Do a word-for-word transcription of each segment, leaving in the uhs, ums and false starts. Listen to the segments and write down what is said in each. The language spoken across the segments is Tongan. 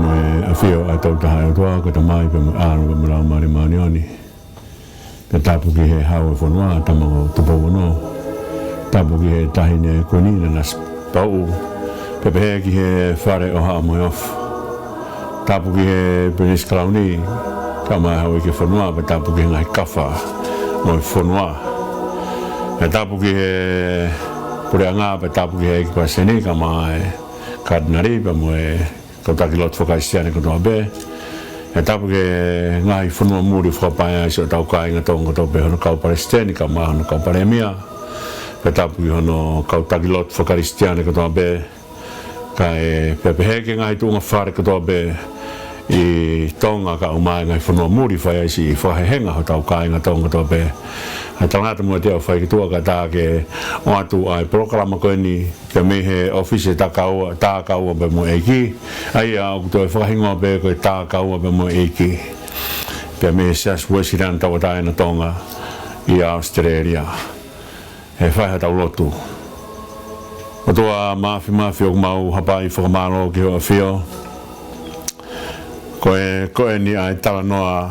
ʻAfio ʻa e Tokotaha ʻOtua, ko e Tamai pea mo e ʻAlo pea mo e Laumālie Māʻoniʻoni. Pea tapu ki he Hau ʻo e fonua, Tama ko Tupou Ono. Tapu ki he Taʻahine Kuini Nanasipauʻu. Pea pehē ki he Fale ʻo Haʻa Moheofo. Tapu ki he Pilinisi Kalauni, kae ʻumaʻā e houʻeiki ʻo e fonua, pea tapu ki he ngaahi kafa ʻo e fonua. Pea tapu ki he Puleʻanga, pea tapu ki he ʻEiki Palesiteni, kae ʻumaʻā e Katinali, pea mo e kau taki lotu faka-Kalisitiane kotoa pē. Pea tapu ki he ngaahi fonua muli fakapaea ʻi siʻotau kāinga Tonga kotoa pē, hono kau Palesiteni, kae ʻumaʻā hono kau Palēmia. Pea tapu ki hono kau taki lotu faka-Kalisitiane kotoa pē. Kae pehē pē ki he ngaahi tuʻunga fale kotoa pē ʻi Tonga, kae ʻumaʻā e ngaahi fonua muli fai ai siʻi fakahehenga hotau kāinga Tonga kotoa pē. ʻA e talangata muʻa te u fai ki tuʻa kae ʻatā ke ʻoatu ʻa e polokalama ko eni, pea mei he ʻōfisi ʻo e Tākaua, Tākaua pea mo e ʻEiki. ʻA ia ʻoku toe fakahingoa pē ko e Tākaua pea mo e ʻEiki. Pea mei he Siasi Uēsiliana Tauʻatāina Tonga ʻi ʻAositelēlia. ʻE fai haʻatau lotu. ʻOtua Māfimafi, ʻoku mau hapai fakamālō ki hoʻo ʻAfio. Ko e, ko eni ʻa e talanoa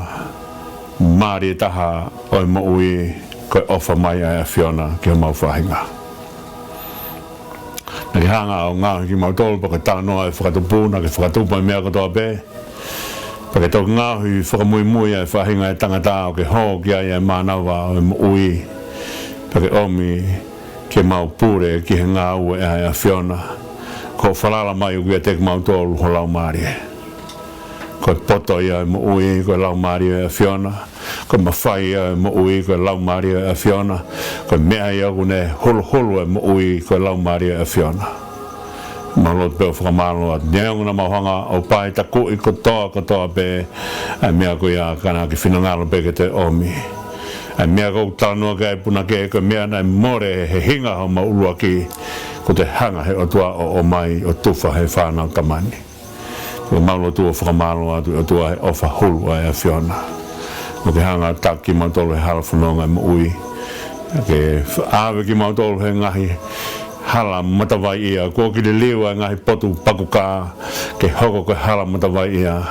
mālie taha ʻo e moʻui, ko e ʻofa mai ʻa e ʻAfiona ki homau faʻahinga. Naʻa ke hanga ʻo ngaohi kimautolu, pea ko e talanoa ʻo e fakatupu, naʻa ke fakatupu ʻa e meʻa kotoa pē. Pea ke toki ngaohi fakamuimui ʻa e faʻahinga ʻo e tangata ʻo ke hō ki ai ʻa e mānava ʻo e moʻui. Pea ke ʻomi ke mau pule ki he ngāue ʻa e ʻAfiona. Ko e falala mai ʻoku ʻiate kimautolu ho Laumālie. Ko e poto ia ʻo e moʻui, ko e Laumālie ʻo e ʻAfiona. Ko e mafai ia ʻo e moʻui, ko e Laumālie ʻo e ʻAfiona. Ko e meʻa ia ʻoku ne holoholo ʻa e moʻui, ko e Laumālie ʻo e ʻAfiona. Mau lotu pē ʻo fakamālō atu. Neongo naʻa mau hanga ʻo paetakuʻi kotoa, kotoa pē ʻa e meʻa ko ia, ka naʻa ke finangalo pē ke toe ʻomi ʻa e meʻa ʻoku ou talanoa ki ai, punake, ko e meʻa naʻe mole he hinga homau ʻuluaki, kuo toe hanga he ʻOtua ʻo ʻomai ʻo tufa he fānau tamani. Ko ʻemau lotu ʻo fakamālō atu, ʻOtua, he ʻofa hulu ʻa e ʻAfiona. Mo ke hanga ʻo taki kimautolu he hala fononga ʻo e moʻui. Ke ʻave kimautolu he ngaahi hala matavai ia, kuo ke liliu ʻa e ngaahi potu pakukā ke hoko ko e hala matavai ia.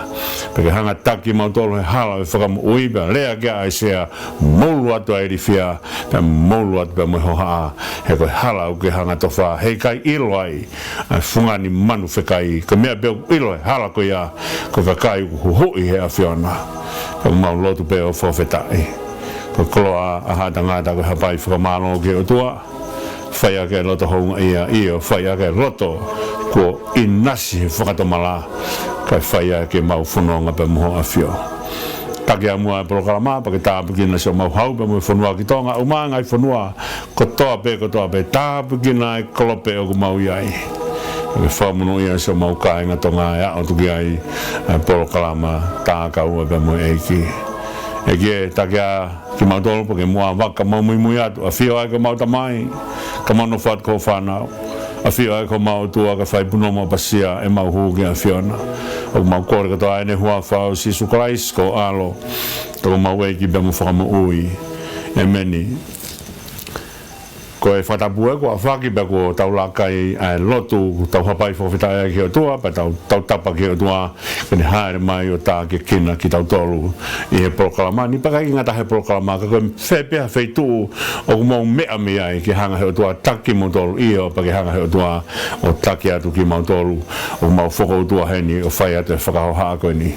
Pea ke hanga ʻo taki kimautolu he hala ʻo e fakamoʻui, pea lea ki ai ʻa ʻAisea, molu atu ʻa e ilifia, pea molu atu pea mo e hohaʻa, he ko e hala ʻoku ke hanga ʻo tofa, heʻikai ʻilo ai ʻa e fungani manu fekai, ko e meʻa pē ʻoku ʻilo he hala ko ia, ko e kakai ʻoku huhuʻi he ʻAfiona. Pea mau lotu pē ʻo fakafetaʻi. Ko e koloa ʻa haʻa tangata ko e hapai fakamālō ki he ʻOtua. Fai ʻaki ʻa e loto houngaʻia, ʻio, fai ʻaki ʻa e loto kuo ʻinasi he fakatomala, kae fai ʻaki ʻemau fononga pea mo hoʻo ʻAfio. Taki ā muʻa ʻa e polokalama, pea ke tāpuekina siʻomau hau pea mo e fonua ki Tonga, ʻumaʻā e ngaahi fonua kotoa pē, kotoa pē, tāpuekina e kolope ʻoku mau ʻi ai. Pea ke fakamonūʻia siʻomau kāinga Tonga ʻe aʻu atu ki ai ʻa e polokalama Tākaua pea mo e ʻEiki. ʻEiki ē, taki ā kimautolu pea ke muʻa vaka mau muimui atu, ʻAfio ē ko homau Tamai, ka mau nofo atu ko hoʻo fānau. ʻAfio ē ko homau ʻOtua, kae fai punou mo ʻapasia ʻemau hū ki he ʻAfiona. ʻOku mau kole kotoa ʻi he huafa ʻo Sīsū Kalaisi ko ho ʻAlo, ko homau ʻEiki pea mo e Fakamoʻui. ʻĒmeni. Ko e fakatapu ē kuo ʻafaki pea kuo tau laka ʻi he lotu, tau hapai fakafetaʻi ki he ʻOtua, pea tau, tau tapa ki he ʻOtua, ke ne hāʻele mai ʻo tākiekina kitautolu ʻi he polokalama ni, pea ʻikai ngata he polokalama, ka ko e fē pē ha feituʻu ʻoku mou meʻa mei ai, ke hanga he ʻOtua ʻo taki kimoutolu, ʻio, pea ke hanga he ʻOtua ʻo taki atu kimautolu, ʻoku mau fokoutua heni ʻo fai atu e fakahohaʻa ko eni.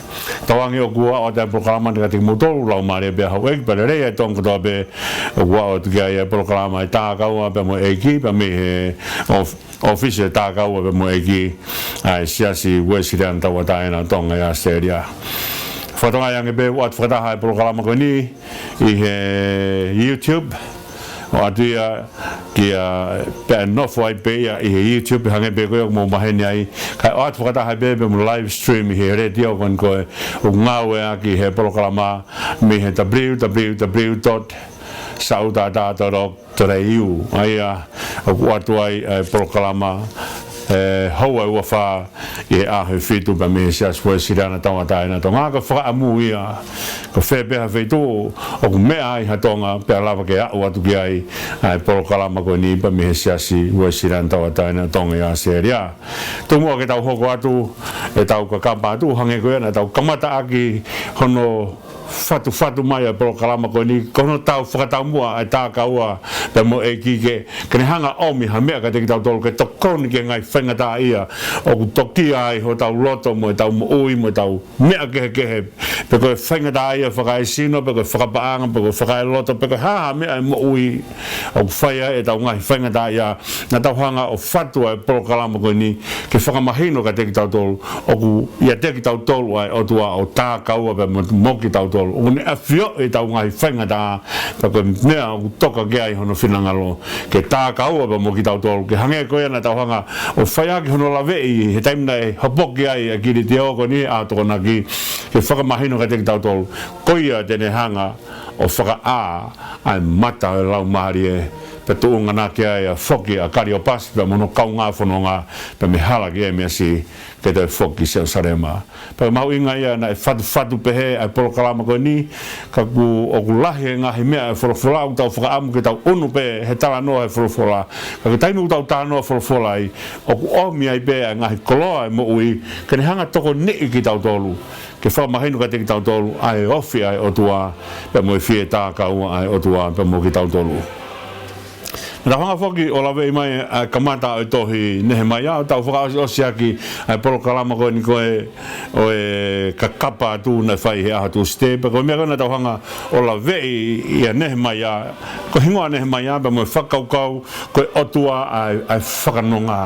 Tauange ʻoku aʻu atu e polokalama ni kiate kimoutolu, Laumālie pea houʻeiki pea lelei ʻa e Tonga kotoa pē, ʻoku aʻu atu ki ai e polokalama ʻa e Tākaua pea mo e ʻEiki, pea mei he ʻōf-, ʻōfisi ʻo e Tākaua pea mo e ʻEiki ʻa e Siasi Uēsiliana Tauʻatāina ʻo Tonga ʻi ʻAositelēlia. Fakatokangaʻi ange pē ʻoku ʻoatu fakataha e polokalama ko eni ʻi he YouTube, ʻoatu ia ki ai pea nofo ai pē ia ʻi he YouTube, hangē pē ko ia ʻoku mou maheni ai. Kae ʻoatu fakataha pē pea mo e live stream ʻi he letiō ko eni ko ē ʻoku ngāueʻaki he polokalama mei he www dot sautata dot org dot au. ʻA ia ʻoku ʻoatu ai e polokalama, ē, houa ʻe uofā ʻi he ʻaho ʻe fitu pea mei he Siasi Uēsiliana Tauʻatāina ʻo Tonga. Ko e fakaʻamu ia, ko e fē pē ha feituʻu ʻoku meʻa ai ha Tonga pea lava ke aʻu atu ki ai ʻa e polokalama ko eni pea mei he Siasi Uēsiliana Tauʻatāina ʻo Tonga ʻi ʻAositelēlia. Tuku muʻa ke tau hoko atu ʻetau kakapa atu, hangē ko ia naʻa tau kamata ʻaki hono fatufatu mai ʻa e polokalama ko eni, ko hono tau fakataumuʻa ʻa e takaua pea mo e ʻEiki ke, ke ne hanga ʻomi ha meʻa kiate kitautolu ke tokoni ki he ngaahi faingataʻaʻia ʻoku tokia ai hotau loto mo ʻetau moʻui mo ʻetau meʻa kehekehe, pe ko e faingataʻaʻia fakaesino, pe ko e fakapaʻanga, pe ko e fakaeloto, pe ko e hā ha meʻa ʻi he moʻui ʻoku fai ai ʻetau ngaahi faingataʻaʻia. Naʻa tau hanga ʻo fatu ʻa e polokalama ko eni ke fakamahino kiate kitautolu ʻoku ʻiate kitautolu ʻa e ʻOtua ʻo takaua pea mo, mo kitautolu. ʻOku ne ʻafioʻi ʻetau ngaahi faingataʻa, pea ko e meʻa ʻoku toka ki ai hono finangalo ke takaua pea mo kitautolu. Ke hangē ko ia naʻa tau hanga ʻo fai ʻaki hono laveʻi he taimi naʻe hopoki ai ʻa Kilitiō ko eni ʻa Tokonaki, ke fakamahino kiate kitautolu ko ia te ne hanga ʻo fakaʻā ʻa e mata ʻo e Laumālie, pea tuʻunga hake ai ʻa e foki ʻa Kaliopasi pea mo hono kaungā fononga pea mei he hala ki ʻEmeasi ke toe foki ki Selūsalema. Pea mahuʻinga ia naʻe fatufatu pehē ʻa e polokalama ko eni, ka kuo, ʻoku lahi e ngaahi meʻa ʻi he folofola ʻoku tau fakaʻamu ke tau ʻunu pē he talanoa he folofola. Ka ko e taimi ʻoku tau talanoa folofola ai, ʻoku ʻomi ai pē ʻa e ngaahi koloa ʻo e moʻui ke ne hanga ʻo tokoniʻi kitautolu, ke fakamahino kiate kitautolu ʻa e ofi ʻa e ʻOtua pea mo e fie takaua ʻa e ʻOtua pea mo kitautolu. Naʻa tau hanga foki ʻo laveʻi mai ʻa e kamata ʻo e tohi Nehemaia, ʻo tau fakaʻosiʻosi ʻaki ʻa e polokalama ko eni ko e, ʻo e kakapa atu naʻe fai he ʻaho Tūsite, pea ko e meʻa ko ē naʻa tau hanga ʻo laveʻi ʻia Nehemaia, ko e hingoa Nehemaia pea mo e fakakaukau ko e ʻOtua ʻa e, ʻa e fakanonga.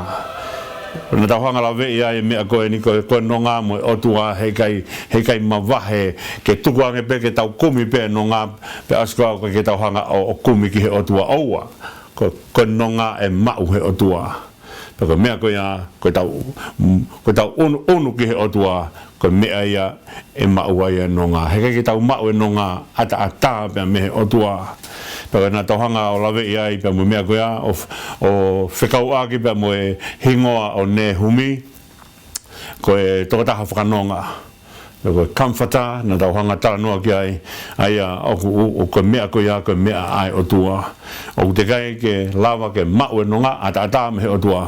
Naʻa tau hanga ʻo laveʻi ai e meʻa ko eni ko e, ko e nonga mo e ʻOtua heʻikai, heʻikai mavahe, ke tuku ange pē ke tau kumi pē nonga, pea ʻosi ko ia ʻoku ʻikai ke tau hanga ʻo, ʻo kumi ki he ʻOtua, ʻoua. Ko, ko e nonga ʻe maʻu he ʻOtua. Pea ko e meʻa ko ia, ko ʻetau, ko ʻetau ʻunu, ʻunu ki he ʻOtua, ko e meʻa ia ʻe maʻu ai e nonga. Heʻikai ke tau maʻu e nonga ʻataʻatā pea mei he ʻOtua. Pea ko ia naʻa tau hanga ʻo laveʻi ai pea mo e meʻa ko ia ʻo, ʻo fekauʻaki pea mo e hingoa ʻo Nehumi, ko e tokotaha fakanonga. Pea ko e comforter naʻa tau hanga ʻo talanoa ki ai, ʻa ia ʻoku, ʻo, ʻo ko e meʻa ko ia ko e meʻa ʻa e ʻOtua. ʻOku teʻeki ai ke lava ke maʻu e nonga ʻataʻatā mei he ʻOtua.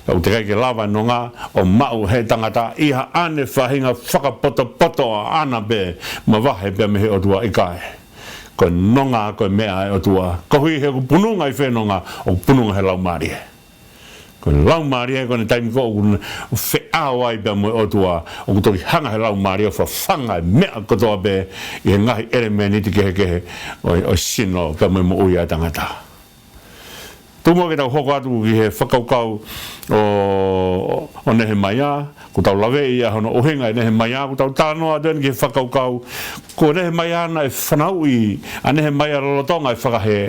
Pea ʻoku teʻeki ai ke lava e nonga ʻo maʻu he tangata ʻi haʻane faʻahinga fakapotopoto ʻaʻana pē, mavahe pea mei he ʻOtua, ʻikai. Ko e nonga ko e meʻa ʻa e ʻOtua. Koeʻuhi he ʻoku pununga ʻi fē nonga? ʻOku pununga he Laumālie. Ko e Laumālie ko eni taimi ko ē ʻoku feʻao ai pea mo e ʻOtua, ʻoku toki hanga he Laumālie ʻo fafanga e meʻa kotoa pē ʻi he ngaahi ʻelemēniti kehekehe ʻo, ʻo e sino pea mo e moʻui ʻa e tangata. Tuku muʻa ke tau hoko atu ki he fakakaukau ʻo, ʻo Nehemaia, kuo tau laveʻi ʻa hono ʻuhinga ʻe Nehemaia, kuo tau talanoa atu eni ki he fakakaukau ko Nehemaia naʻe fanauʻi ʻa Nehemaia lolotonga e fakahē.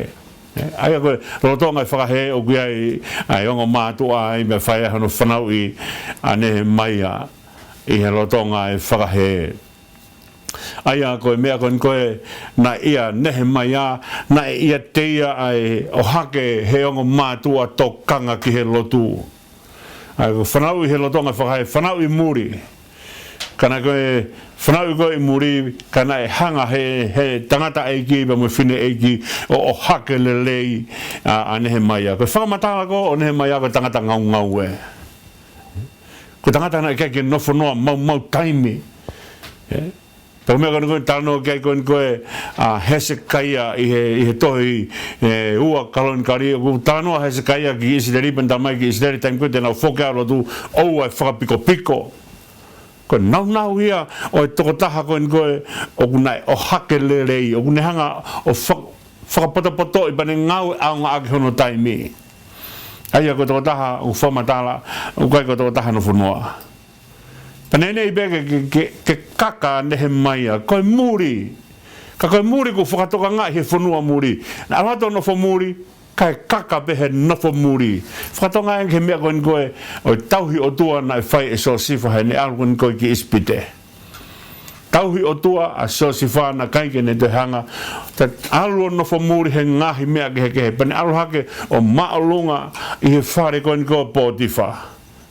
ʻE, ʻa ia ko e lolotonga e fakahē ʻoku ʻi ai ʻa e ongo mātuʻa ai pea fai ai hono fanauʻi ʻa Nehemaia ʻi he lolotonga e fakahē. ʻA ia ko e meʻa ko eni ko ē naʻe ʻia Nehemaia, naʻe ʻiate ia ʻa e ʻohake he ongo mātuʻa tokanga ki he lotu. ʻA ia ko e fanauʻi he lolotonga e fakahē, fanauʻi muli. Ka naʻe ko e fanauʻi ko ē ʻi muli, ka naʻe hanga he, he tangataʻeiki pea mo e fineʻeiki ʻo, ʻohake lelei ʻa, ʻa Nehemaia. Ko e fakamatala ko ē ʻo Nehemaia ko e tangata ngaungaue. Ko e tangata naʻe ʻikai ke nofo noa maumau taimi. ʻE? Pea ko e meʻa ko eni ko ē talanoa ki ai ko eni ko ē ʻa Hesekaia ʻi he, ʻi he tohi, ʻe, ua Kalonikali, ʻoku talanoa ʻa Hesekaia ki ʻIsileli, pea ne talamai ki ʻIsileli, taimi ko ē te nau foki ʻo lotu, ʻoua ʻe fakapikopiko. Ko e nāunau ia ʻo e tokotaha ko eni ko ē ʻoku ne ʻohake lelei, ʻoku ne hanga ʻo fa-, fakapotopotoʻi pea ne ngāue ʻaonga ʻaki hono taimi. ʻA ia ko e tokotaha ʻoku fakamatala, ʻoku ʻikai ko e tokotaha nofo noa. Pea neʻineʻi pē ke, ke, ke, ke kaka ʻa Nehemaia, ko e muli. Ka ko e muli kuo fakatokangaʻi he fonua muli. Naʻe ʻalu atu ʻo nofo muli, kae kaka pē he nofo muli. Fakatokangaʻi ange ki he meʻa ko eni ko ē ʻo e tauhi ʻOtua naʻe fai ʻe Siosifa heʻene ʻalu ko eni ko ē ki ʻIsipite. Tauhi ʻOtua ʻa Siosifa, naʻe ʻikai ke ne toe hanga ʻo ʻalu ʻo nofo muli he ngaahi meʻa kehekehe. Pea ne ʻalu hake ʻo māʻolunga ʻi he fale ko eni ko ē ʻo Pōtifa.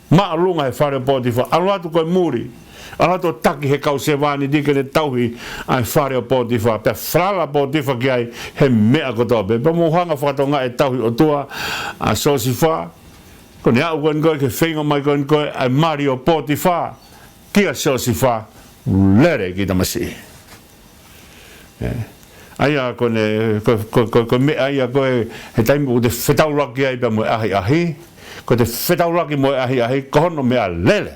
Māʻolunga he fale ʻo Pōtifa, ʻalu atu ko e muli. ʻAlu atu ʻo taki he kau sevāniti ke ne tauhi ʻa e fale ʻo Pōtifa, pea falala ʻa Pōtifa ki ai he meʻa kotoa pē. Pea mou hanga ʻo fakatonga e tauhi ʻOtua ʻa Siosifa. Ko ʻene aʻu ko eni ko ē ki he feinga mai ko eni ko ē ʻa e mali ʻo Pōtifa kia Siosifa, lele e kiʻi tamasiʻi. ʻE. ʻA ia ko ʻene, ko, ko, ko, ko e meʻa ia ko ē he taimi ʻoku te fetaulaki ai pea mo e ʻahiʻahi, ko ʻete fetaulaki mo e ʻahiʻahi, ko hono meʻalele.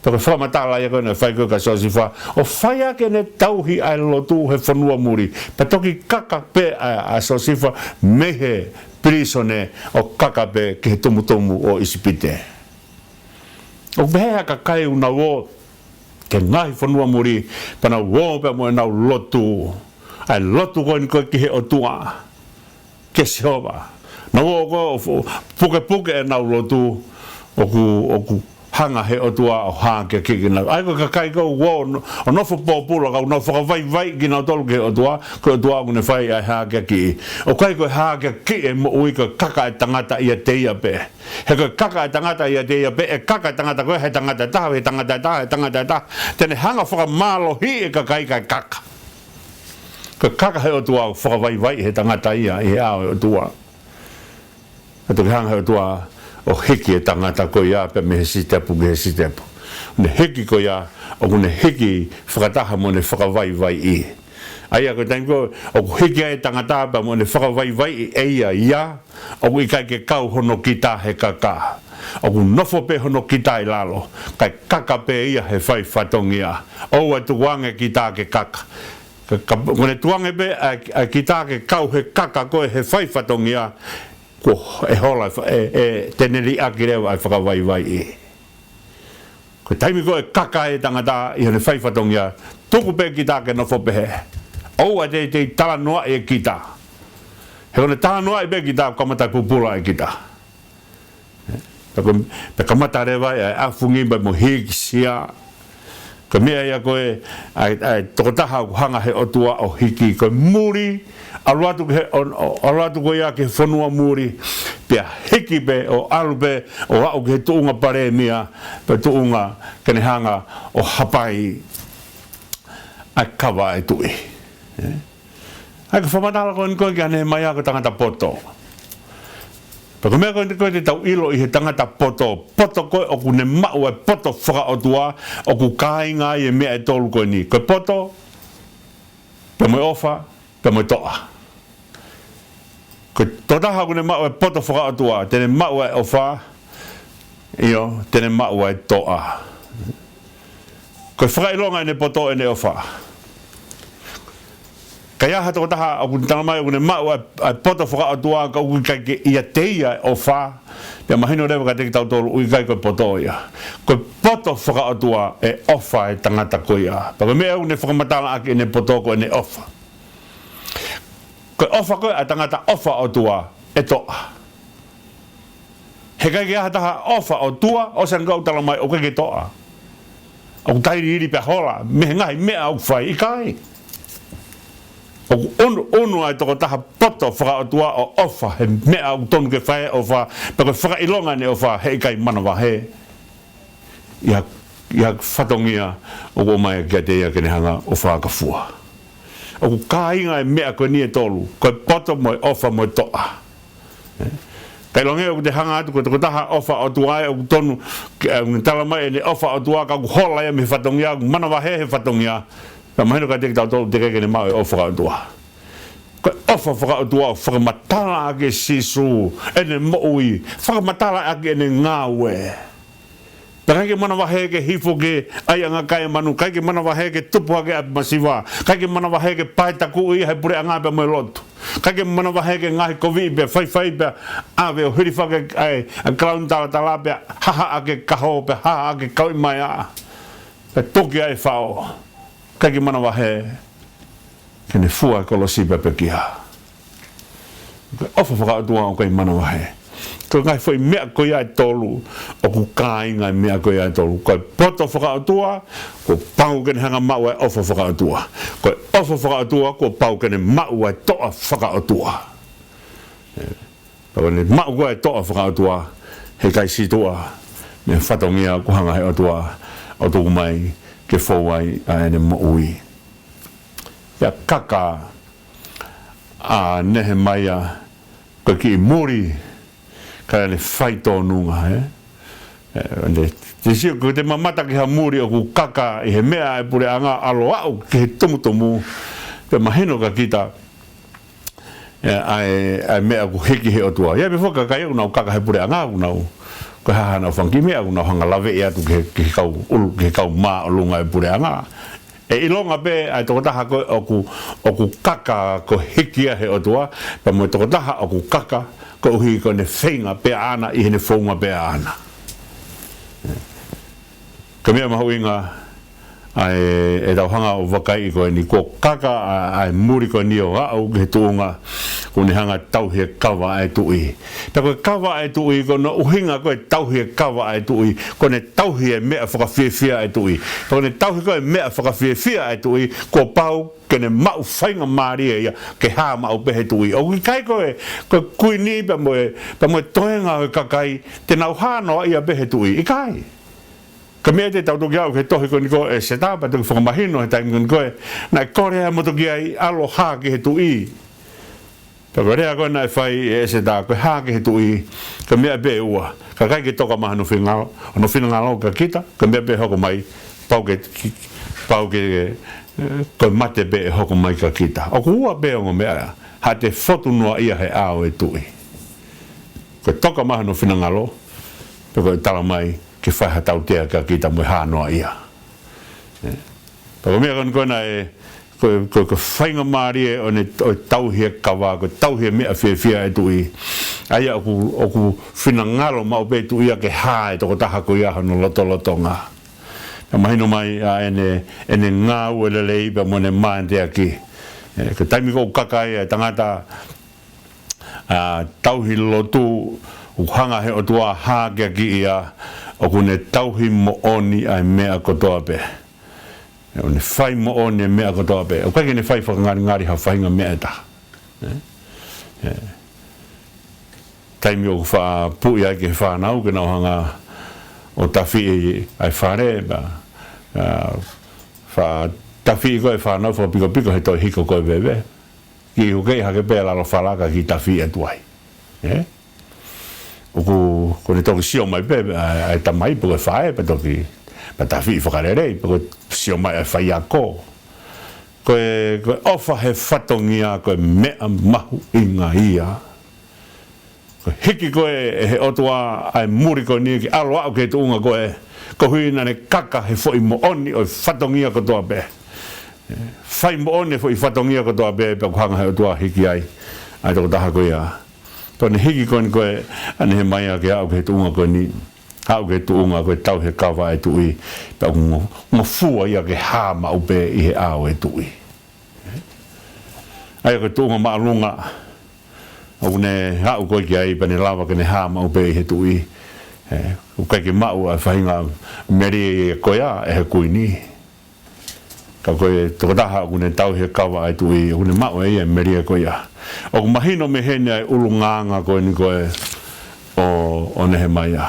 Pea ko e fakamatala ia ko ē naʻe fai ko ē kia Siosifa, ʻo fai ʻaki ʻene tauhi ʻa e lotu he fonua muli. Pea toki kaka pē ʻa, ʻa Siosifa mei he pilīsone ʻo kaka pē ki he tumutumu ʻo ʻIsipite. ʻOku pehē ʻa e kakai ʻoku nau ō ki he ngaahi fonua muli, pea nau ō pea mo ʻenau lotu, ʻa e lotu ko eni ko ē ki he ʻOtua, kia Sihova. Nau ō ko ē ʻo fu-, pukepuke ʻenau lotu, ʻoku, ʻoku hanga he ʻOtua ʻo hakeakiʻi kinautolu. ʻA ia ko e kakai ko ē ʻoku ō ʻo no-, ʻo nofo pōpula ka ʻoku nau fakavaivaiʻi kinautolu ki he ʻOtua, ko e ʻOtua ʻoku ne fai ʻa e hakeakiʻi. ʻOku ʻikai ko e hakeakiʻi e moʻui, ko e kaka e tangata ʻiate ia pē. He ko e kaka e tangata ʻiate ia pē, ʻe kaka e tangata ko ē he tangata ʻe taha, he tangata ʻe taha, he tangata ʻe taha. Te ne hanga ʻo fakamālohiʻi e kakai kae kaka. Ko e kaka he ʻOtua ʻoku fakavaivaiʻi he tangata ia ʻi he ʻao ʻo e ʻOtua. Ka toki hanga he ʻOtua ʻo hiki e tangata ko ia pē mei he sitepu ki he sitepu. Ne hiki ko ia, ʻoku ne hiki fakataha mo ʻene fakavaivaiʻi. ʻA ia ko e taimi ko ē ʻoku hiki ai e tangata pea mo ʻene fakavaivaiʻi ʻe ia ia, ʻoku ʻikai ke kau hono kita he kaka. ʻOku nofo pē hono kita ʻi lalo, kae kaka pē ia he fai fatongia. ʻOua ʻe tukuange kita ke kaka. Ka, ka, ko ʻene tukuange pē ʻa, ʻa kita ke kau he kaka ko ē he fai fatongia, kuo ʻe hola e fa-, ʻe, ʻe te ne liʻaki leva ʻa e fakavaivaiʻi. Ko e taimi ko ē ʻe kaka ai e tangata ʻi heʻene fai fatongia, tuku pē kita ke nofo pehē. ʻOua ʻe teitei talanoaʻi e kita. He ko ʻene talanoaʻi pē kita, kamata pupula e kita. Pea ko, pea kamata leva ʻa e ʻafungi pea mo e hīkisia. Ko e meʻa ia ko ē ʻa e, ʻa e tokotaha ʻoku hanga he ʻOtua ʻo hiki, ko e muli, ʻalu atu ki he, ʻo, ʻo, ʻalu atu ko ia ki he fonua muli, pea hiki pē, ʻo ʻalu pē, ʻo aʻu ki he tuʻunga palēmia, pea tuʻunga ke ne hanga ʻo hapai ʻa e kava ʻa e tuʻi. ʻE? ʻA ia ko e fakamatala ko eni ko ē kia Nehemaia ko e tangata poto. Pea ko e meʻa ko eni ko ē te tau ʻilo ʻi he tangata poto, poto ko ē ʻoku ne maʻu ʻa e poto fakaʻotua, ʻoku kāinga ai e meʻa ʻe tolu ko eni. Ko e poto, pea mo e ʻofa, pea mo e toʻa. Ko e tokotaha ʻoku ne maʻu ʻa e poto fakaʻotua, te ne maʻu ʻa e ʻofa, ʻio, te ne maʻu ʻa e toʻa. Ko e fakaʻilonga ʻene poto ʻene ʻofa. Ka ʻi ai ha tokotaha ʻoku talamai ʻoku ne maʻu ʻa e, ʻa e poto fakaʻotua ka ʻoku ʻikai ke ʻiate ia e ʻofa, pea mahino leva kiate kitautolu ʻoku ʻikai ko e poto ia. Ko e poto fakaʻotua ʻe ʻofa e tangata ko ia. Pea ko e meʻa ʻoku ne fakamatala ʻaki ʻene poto ko ʻene ʻofa. Ko e ʻofa ko ē ʻa e tangata ʻofa ʻOtua ʻe toʻa. He ʻikai ke ʻi ai ha taha ʻofa ʻOtua, ʻosi ange ʻoku talamai ʻoku ʻikai ke toʻa. ʻOku tailiili pea hola mei he ngaahi meʻa ʻoku fai, ʻikai. ʻOku ʻunu, ʻunu ʻa e tokotaha poto fakaʻotua ʻo ʻofa he meʻa ʻoku tonu ke fai e ʻofa, pea ko e fakaʻilonga ʻene ʻofa, heʻikai manavahē ʻi ha, ʻi ha fatongia ʻoku ʻomai kiate ia ke ne hanga ʻo fakafua. ʻOku kāinga e meʻa ko eni ʻe tolu, ko e poto mo e ʻofa mo e toʻa. ʻE? Ka ʻilonga ʻoku te hanga atu ko e tokotaha ʻofa ʻOtua ē ʻoku tonu, ke, ʻe, talamai ʻene ʻofa ʻOtua ka ʻoku hola ia mei he fatongia, ʻoku manavahē he fatongia. Ka mahino kiate kitautolu teʻeki ke ne maʻu e ʻofa fakaʻotua. Ko e ʻofa fakaʻotua ʻoku fakamatala ʻaki ʻe Sīsū ʻene moʻui, fakamatala ʻaki ʻene ngāue. Pea ʻikai ke manavahē ke hifo ki he ʻaiʻanga kai e manu, ʻikai ke manavahē ke tupu hake ʻa e masiva, ʻikai ke manavahē ke pae takuʻi ʻe he puleʻanga pea mo e lotu. ʻIkai ke manavahē ke ngaohikoviʻi pea faifai pea ʻave ʻo hilifaki ʻa e, ʻa e kalauni talatala pea hahaʻaki e kaho pea hahaʻaki e kauʻimaea. Pea tuki ʻa e fao. ʻIkai ke manavahē ke ne fua e kolosi pea pekia. Ko e ʻofa fakaʻotua ʻoku ʻikai manavahē. Ko e ngaahi foʻi meʻa ko ia ʻe tolu, ʻoku kāinga e meʻa ko ia ʻe tolu. Ko e poto fakaʻotua, kuo pau ke ne hanga ʻo maʻu e ʻofa fakaʻotua. Ko e ʻofa fakaʻotua, kuo pau ke ne maʻu e toʻa fakaʻotua. ʻE, pau ke ne maʻu ko ē e toʻa fakaʻotua, heʻikai sītuʻa mei he fatongia ʻoku hanga he ʻOtua ʻo tuku mai ke fou ai ʻa ʻene moʻui. ʻA e kaka ʻa Nehemaia ko e kiʻi muli, ka ʻene fai tōnunga, ē? Ē, ʻo ne, te sio, ko ʻete mamata ki ha muli ʻoku kaka ʻi he meʻa ʻa e puleʻanga, ʻalu ʻo aʻu ki he tumutumu, pea mahino kia kita, ē, ʻa e, ʻa e meʻa ʻoku hiki he ʻOtua. ʻI ai pē foki e kakai ʻoku nau kaka he puleʻanga, ʻoku nau, ko e hā haʻanau fanga kiʻi meʻa, ʻoku nau hanga ʻo laveʻi atu ki he, ki he kau ʻulu, ki he kau māʻolunga ʻo e puleʻanga. ʻE ʻilonga pē ʻa e tokotaha ko ē ʻoku, ʻoku kaka ko e hiki ia he ʻOtua, pea mo e tokotaha ʻoku kaka koeʻuhi ko ʻene feinga pē ʻaʻana ʻi heʻene founga pē ʻaʻana. Ko e meʻa mahuʻinga ʻa e, ʻetau hanga ʻo vakaiʻi ko eni, kuo kaka ʻa, ʻa e muli ko eni ʻo aʻu ki he tuʻunga ʻoku ne hanga ʻo tauhi e kava ʻa e tuʻi. Pea ko e kava ʻa e tuʻi, ko hono ʻuhinga ko e tauhi e kava ʻa e tuʻi, ko ʻene tauhi e meʻa fakafiefia ʻa e tuʻi. Pea ko ʻene tauhi ko ē meʻa fakafiefia ʻa e tuʻi, kuo pau ke ne maʻu faingamālie ia ke hā maʻu pē he tuʻi. ʻOku ʻikai ko e, ko e kuini pea mo e, pea mo e toenga ʻo e kakai te nau hā noaʻia pē he tuʻi. ʻIkai. Ko e meʻa te tau toki aʻu ki he tohi ko eni ko ē ʻa ʻEseta, pea toki fakamahino he taimi ko eni ko ē, naʻe kole ʻa e motuki ai, ʻalu ʻo hā ki he tuʻi. Pea ko e lea ko ē naʻe fai ʻe ʻEseta, ko e hā ki he tuʻi, ko e meʻa pē ʻe ua. Ka ʻikai ke toka mai hono finangalo, hono finangalo kia kita, ko e meʻa pē ʻe hoko mai, pau ke, ki-, pau ke, ē, ko e mate pē ʻe hoko mai kia kita. ʻOku ua pē ongo meʻa, haʻate fotu noaʻia he ʻao ʻo e tuʻi. Ko e toka mai hono finangalo, pe ko e tala mai ke fai ha tautea kia kita mo e hā noaʻia. Ē. Pea ko e meʻa ko eni ko ē naʻe, ko e, ko e, ko e faingamālie ʻo ʻene, ʻo e tauhi e kava, ko e tauhi e meʻa fiefia ʻa e tuʻi. ʻA ia ʻoku, ʻoku finangalo maʻu pē tuʻi ia ke hā e tokotaha ko ia hono lotolotonga. Pea mahino mai ʻa ʻene, ʻene ngāue lelei pea mo ʻene mateaki. Ē, ko e taimi ko ē ʻoku kaka ai e tangata ʻa e tauhi lotu, ʻoku hanga he ʻOtua ʻo hākeakiʻi ia, ʻoku ne tauhi moʻoni ʻa e meʻa kotoa pē. ʻOku ne fai moʻoni e meʻa kotoa pē. ʻOku ʻikai ke ne fai fakangalingali ha faʻahinga meʻa ʻe taha. Ē? Ē. Taimi ʻoku faʻa puʻi ai ki he fānau, ke nau hanga ʻo tafiʻi ʻa e fale, pea, ʻa, faʻa tafiʻi ko ē e fānau, fakapikopiko he toe hiko ko ē e veve. Kiʻi hukeʻi hake pē lalo fala kae kiʻi tafiʻi atu ai. Ē? ʻOku, ko ʻene toki sio mai pē, ʻa, ʻa e tamai pe ko e faʻē, pea toki, pea tafiʻi fakalelei, pe ko e sio mai ʻa e faiako. Ko e, ko e ʻofa he fatongia, ko e meʻa mahuʻinga ia. Ko e hiki ko ē ʻe he ʻOtua ʻa e muli ko eni ke ʻalu ʻo aʻu ki he tuʻunga ko ē, koeʻuhi naʻa ne kaka he foʻi moʻoni ʻo e fatongia kotoa pē. Fai moʻoni e foʻi fatongia kotoa pē, pea ʻoku hanga he ʻOtua ʻo hiki ai ʻa e tokotaha ko ia. Pea ʻoku ne hiki ko eni ko ē ʻa Nehemaia ke aʻu ki he tuʻunga ko eni, aʻu ki he tuʻunga ko e tauhi e kava ʻa e tuʻi, pea ʻoku ngo-, ngofua ia ke hā maʻu pē ʻi he ʻao ʻo e tuʻi. ʻA ia ko e tuʻunga māʻolunga ʻoku ne aʻu ko ē ki ai pea ne lava ke ne hā maʻu pē ʻi he tuʻi. Ē, ʻoku ʻikai ke maʻu ʻa e faʻahinga melie ko ia ʻe he kuini. Ka ko e tokotaha ʻoku ne tauhi e kava ʻa e tuʻi, ʻoku ne maʻu ʻe ia e melie ko ia. ʻOku mahino mei heni ʻa e ʻulungaanga ko eni ko ē ʻo, ʻo Nehemaia.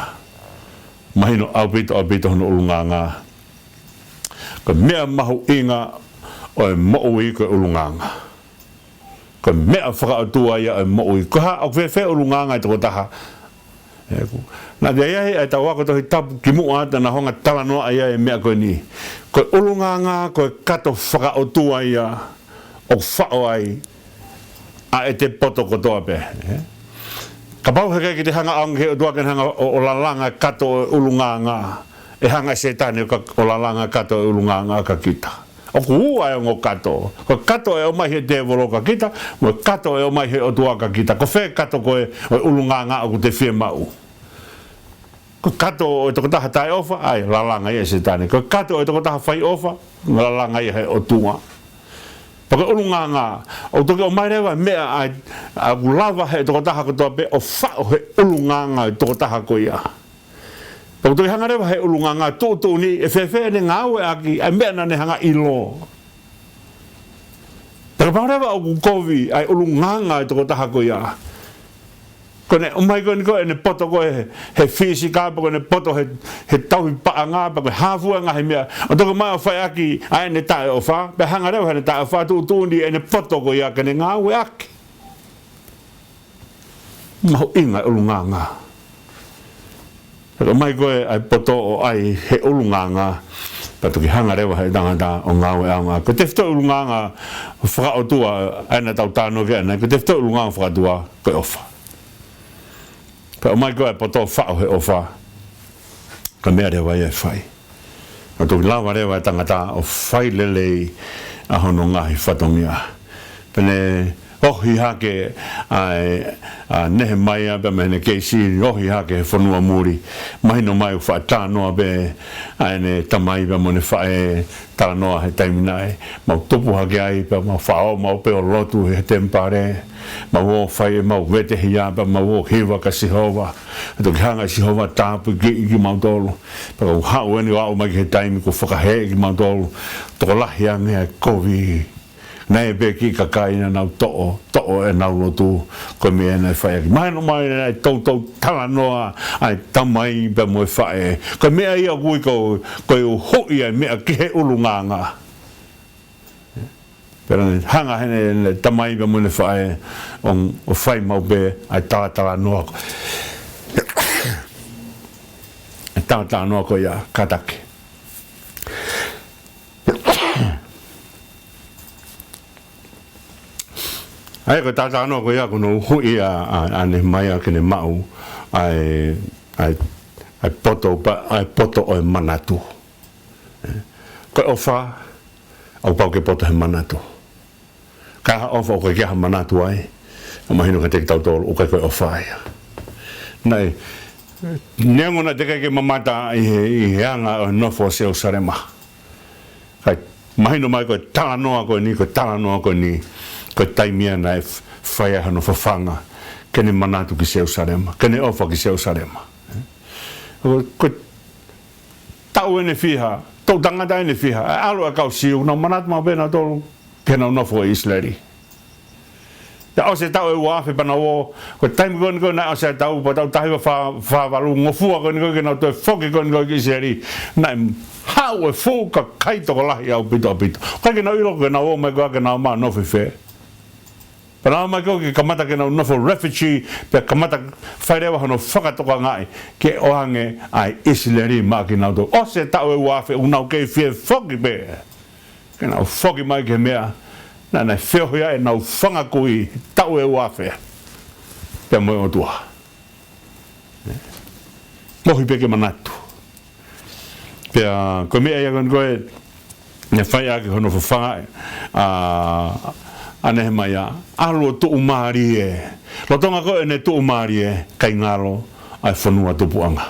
Mahino ʻaupito, ʻaupito hono ʻulungaanga. Ko e meʻa mahuʻinga ʻo e moʻui ko e ʻulungaanga. Ko e meʻa fakaʻotua ia ʻo e moʻui. Ko e hā, ʻoku fēfē ʻulungaanga e tokotaha? Ē, ʻoku, naʻa ʻi ai ʻa e tau ako Tohi Tapu kimuʻa ʻa ʻetau hanga ʻo talanoa ai ʻa e meʻa ko eni. Ko e ʻulungaanga, ko e kato fakaʻotua ia ʻoku faʻo ai ʻa ʻete poto kotoa pē. Ē? Kapau he ʻikai ke te hanga ʻo ʻaonga ki he ʻOtua ke ne hanga ʻo, ʻo lalanga e kato ʻo e ʻulungaanga, ʻe hanga ʻe Sētane ʻo ka-, ʻo lalanga e kato ʻo e ʻulungaanga kia kita. ʻOku ua e ongo kato. Ko e kato ʻe ʻomai he tēvolo kia kita, mo e kato ʻe ʻomai he ʻOtua kia kita. Ko fē kato ko ē ʻo e ʻulungaanga ʻoku te fiemaʻu? Ko e kato ʻo e tokotaha taʻeʻofa, ʻa ia lalanga ia ʻe Sētane. Ko e kato ʻo e tokotaha faiʻofa, lalanga ia he ʻOtua. Pea ko e ʻulungaanga, ʻoku toki ʻomai leva e meʻa ʻa, ʻa ʻoku lava he tokotaha kotoa pē ʻo faʻo he ʻulungaanga ʻo e tokotaha ko ia. Pea ʻoku toki hanga leva he ʻulungaanga ʻo tuʻutuʻuni ʻe fēfē ʻene ngāueʻaki ʻa e meʻa naʻa ne hanga ʻo ʻilo. Pea kapau leva ʻoku kovi ʻa e ʻulungaanga ʻo e tokotaha ko ia, ko Ko ʻene ʻomai ko eni ko ʻene poto ko ē he, he fisika, pe ko ʻene poto he, he tauhi paʻanga, pe ko e hā fua e ngaahi meʻa. ʻO toki ʻomai ʻo fai ʻaki ʻa ʻene taʻeʻofa, pea hanga leva heʻene taʻeʻofa ʻo tuʻutuʻuni ʻene poto ko ia ke ne ngāueʻaki. Mahuʻinga e ʻulungaanga. Pea ʻomai ko ē ʻa e poto ʻo ʻai he ʻulungaanga, pea toki hanga leva he tangata ʻo ngāueʻanga. Ko e tefitoʻi ʻulungaanga fakaʻotua ʻa ē naʻa tau talanoa ki ai ʻanenai, ko e tefitoʻi ʻulungaanga fakaʻotua ko e ʻofa. Pea ʻomai ko ē ʻa e poto faʻo he ʻofa, ko e meʻa leva ia ʻe fai. Naʻe toki lava leva e tangata ʻo fai lelei ʻa hono ngaahi fatongia. Pea ne ohi hake ʻa e, ʻa Nehemaia pea mo ʻene kei siʻi ohi hake he fonua muli. Mahino mai ʻoku faʻa talanoa pē ʻa ʻene tamai pea mo ʻene faʻē, talanoa he taimi naʻe mau tupu hake ai, pea mau faʻa ō maʻu pē ʻo lotu he temipale. Mau ō fai ʻemau vete hia, pea mau ō hiva kia Sihova. Pea toki hanga ʻe Sihova ʻo tāpuakiʻi kimautolu. Pea kuo haʻu eni ʻo aʻu mai ki he taimi kuo fakaheeʻi kimautolu. Tokolahi ange ʻa e kovi. Naʻe pē kiʻi kakai naʻa nau toʻo, toʻo ʻenau lotu, ko e meʻa naʻe fai ʻaki. Mahino mai naʻe toutou talanoa ʻa e tamai pea mo e faʻē. Ko e meʻa ia ʻoku ui ko, ko e uhuʻi ʻa e meʻa ki he ʻulungaanga. Pea naʻe hanga heʻene, ʻene tamai pea mo ʻene faʻē ʻo, ʻo fai maʻu pē ʻa e talatalanoa ko, ʻa e talatalanoa ko ia, kātaki. ʻA ia ko e talatalanoa ko ia ko hono uhuʻi ʻa, ʻa, ʻa Nehemaia ke ne maʻu ʻa e, ʻa e, ʻa e poto, pea, ʻa e poto ʻo e manatu. Ko e ʻofa, ʻoku pau ke poto he manatu. Ka ʻi ai ha ʻofa ʻoku ʻikai ha manatu ai, ʻoku mahino kiate kitautolu ʻoku ʻikai ko e ʻofa ia. Naʻe, neongo naʻe teʻeki ke mamata ʻi he, ʻi he anga ʻo e nofo ʻo Selusalema. Kae mahino mai ko e talanoa ko eni, ko e talanoa ko eni, ko e taimi ia naʻe f-, fai ai hono fafanga, ke ne manatu ki Selusalema, ke ne ʻofa ki Selusalema. Ko, ko e taʻu ʻe fiha, toʻu tangata ʻe fiha, ʻa e ʻalu ʻa e kau Siu, nau manatu maʻu pē nautolu ki heʻenau nofo ʻi ʻIsileli. Pea ʻosi e taʻu ʻe ua afe pea nau ō, ko e taimi ko eni ko ē naʻe ʻosi e taʻu, pea taʻu taha hiva fā, fā valu, ngofua ko eni ko ē ke nau toe foki ko eni ko ē ki ʻIsileli, naʻe haʻu e fuʻu kakai tokolahi ʻaupito ʻaupito. ʻIkai ke nau ʻilo ko ʻenau ō mai ko ē ke nau ō mai ʻo nofo fē. Pea nau ō mai ko ē ke kamata ke nau nofo refugee, pea kamata fai leva hono fakatokangaʻi ke ʻoange ʻa ʻIsileli maʻa kinautolu. ʻOsi e taʻu ʻe ua afe, ʻoku nau kei fie foki pē. Ke nau foki mai ki he meʻa naʻa nau feohi ai ʻenau fanga kui taʻu ʻe ua afe pea mo e ʻOtua. Mohi pē ke manatu. Pea ko e meʻa ia ko eni ko ē naʻe fai ʻaki hono fafanga ʻa, ʻa Nehemaia, ʻalu ʻo tuʻumālie. Lolotonga ko ē ʻene tuʻumālie, ʻikai ngalo ʻa e fonua tupuʻanga.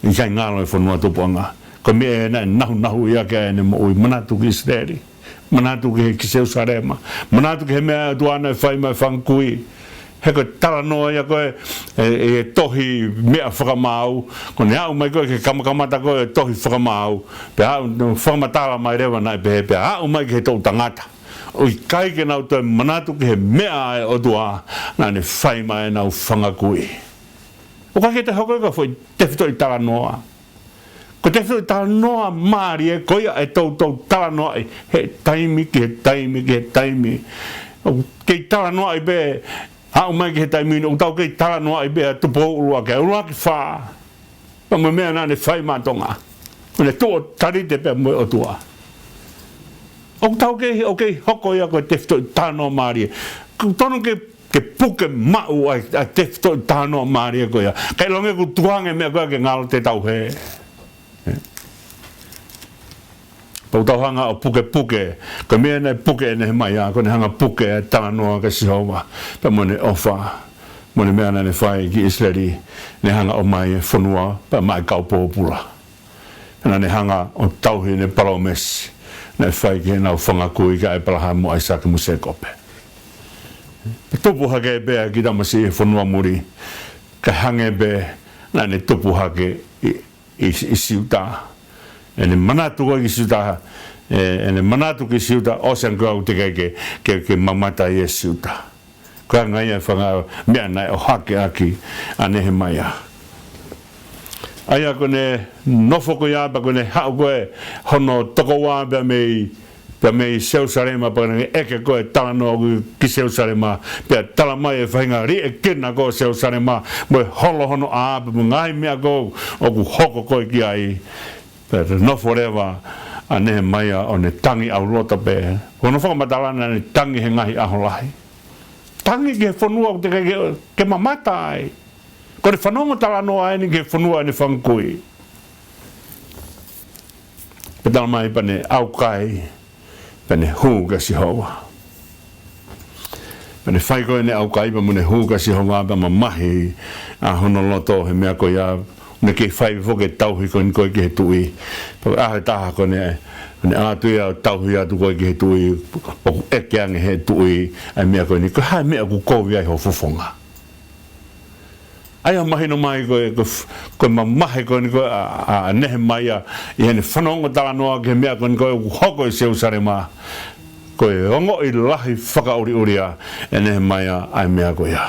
ʻIkai ngalo e fonua tupuʻanga. Ko e meʻa ia naʻe nahunahu ia ki ai ʻene moʻui, manatu ki ʻIsileli. Manatu ki he, ki Selusalema. Manatu ki he meʻa ʻa e ʻOtua naʻe fai maʻa e fanga kui. He ko e talanoa ia ko ē, ʻe, ʻe tohi meʻa fakamaau. Ko ʻene aʻu mai ko ē ki he kamakamata ko ē tohi fakamaau. Pea aʻu, fakamatala mai leva naʻe pehē, pea aʻu mai ki he toʻu tangata. ʻOku ʻikai ke nau toe manatu ki he meʻa ʻa e ʻOtua naʻa ne fai maʻa ʻenau fanga kui. ʻOku ʻikai ke toe hoko ia ko e foʻi tefitoʻi talanoa. Ko e tefitoʻi talanoa mālie ko ia ʻe toutou talanoaʻi he taimi ki he taimi ki he taimi. ʻOku kei talanoaʻi pē, aʻu mai ki he taimi ni, ʻoku tau kei talanoaʻi pē ʻa Tupou ʻUluaki, ʻUluaki Fā. Pea mo e meʻa naʻa ne fai maʻa Tonga. Mo ʻene tuʻu ʻo talite pea mo e ʻOtua. ʻOku tau kei, ʻoku kei hoko ia ko e tefitoʻi talanoa mālie. ʻOku totonu ke, ke puke maʻu ʻa e, ʻa e tefitoʻi talanoa mālie ko ia. Kae ʻiloange ʻoku tukuange meʻa ko ia ke ngalo te tau hē. Pea ʻoku tau hanga ʻo pukepuke, ko e meʻa naʻe puke ʻe Nehemaia, ko ʻene hanga puke e talanoa kia Sihova, pea mo ʻene ʻofa, mo e meʻa naʻa ne fai ki ʻIsileli, ne hanga ʻo ʻomai e fonua, pea maʻa e kau pōpula. Naʻa ne hanga ʻo tauhi ʻene palōmesi naʻe fai ki heʻenau fanga kui kia ʻĒpalahame, ʻAisake mo Sēkope. Tupu hake pē ʻa e kiʻi tamasiʻi he fonua muli, kae hangē pē naʻa ne tupu hake ʻi, ʻi, ʻi Siuta. ʻEne manatu ko ē ki Siuta, ē, ʻene manatu ki Siuta, ʻosi ange ko ē ʻoku teʻeki ke, ke, ke mamata ʻi Siuta. Pea ngaahi ʻa e fanga meʻa naʻe ʻohake ʻaki ʻa Nehemaia. ʻA ia ko ʻene nofo ko ia pea ko ʻene haʻu ko ē hono tokoua pea mei, pea mei Selusalema pea naʻe ʻeke ko ē talanoa ki, ki Selusalema, pea tala mai e faʻahinga liʻekina ko ē ʻo Selusalema, mo e holo hono ʻā pea mo e ngaahi meʻa ko ē ʻoku hoko ko ē ki ai. Pea nofo leva ʻa Nehemaia ʻo ne tangi ʻauloto pē. Ko hono fakamatala naʻa ne tangi he ngaahi ʻaho lahi. Tangi ki he fonua ʻoku teʻeki ke, ke mamata ai. Ko ʻene fanongo talanoa eni ki he fonua ʻene fanga kui. Pea tala mai pea ne ʻaukai, pea ne hū kia Sihova. Pea ne fai ko ē ʻene ʻaukai pea mo ʻene hū kia Sihova pea mamahi ʻa hono loto he meʻa ko ia, ne kei fai foki e tauhi ko eni ko ē ki he tuʻi. Pea ʻaho ʻe taha ko ʻene, ne ʻatu ia ʻo tauhi atu ko ē ki he tuʻi, ʻoku ʻeke ange he tuʻi ʻa e meʻa ko eni, ko e hā e meʻa ʻoku kovi ai ho fofonga. ʻA ia mahino mai ko e, ko e f-, ko e mamahi ko eni ko ē ʻa, ʻa, ʻa Nehemaia ʻi heʻene fanongo talanoa ki he meʻa ko eni ko ē ʻoku hoko ʻi Selusalema. Ko e ongoʻi lahi fakaʻuliʻulia ʻe Nehemaia ʻa e meʻa ko ia.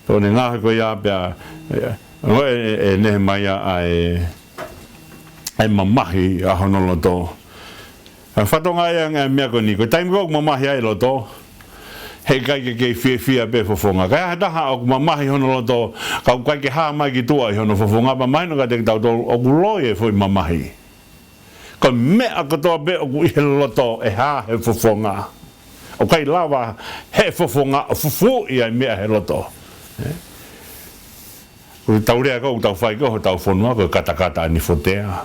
Pea ʻo ne ngaohi ko ia pea, e, ongoʻi ʻe, ʻe, ʻe Nehemaia ʻa e, ʻa e mamahi ʻa hono loto. ʻA e fatongia ia ʻa e meʻa ko eni, ko e taimi ko ē ʻoku mamahi ai e loto, heʻikai ke kei fiefia pē fofonga. Ka ʻi ai ha taha ʻoku mamahi hono loto, ka ʻoku ʻikai ke hā mai ki tuʻa ʻi hono fofonga, pea mahino kiate kitautolu ʻoku loi e foʻi mamahi. Ko e meʻa kotoa pē ʻoku ʻi he loto ʻe hā he fofonga. ʻOku ʻikai lava he fofonga ʻo fufuuʻi ʻa e meʻa he loto. Ē? Ko e tau lea ko ē ʻoku tau fai ko ē hotau fonua, ko e katakata ʻa Nifotea.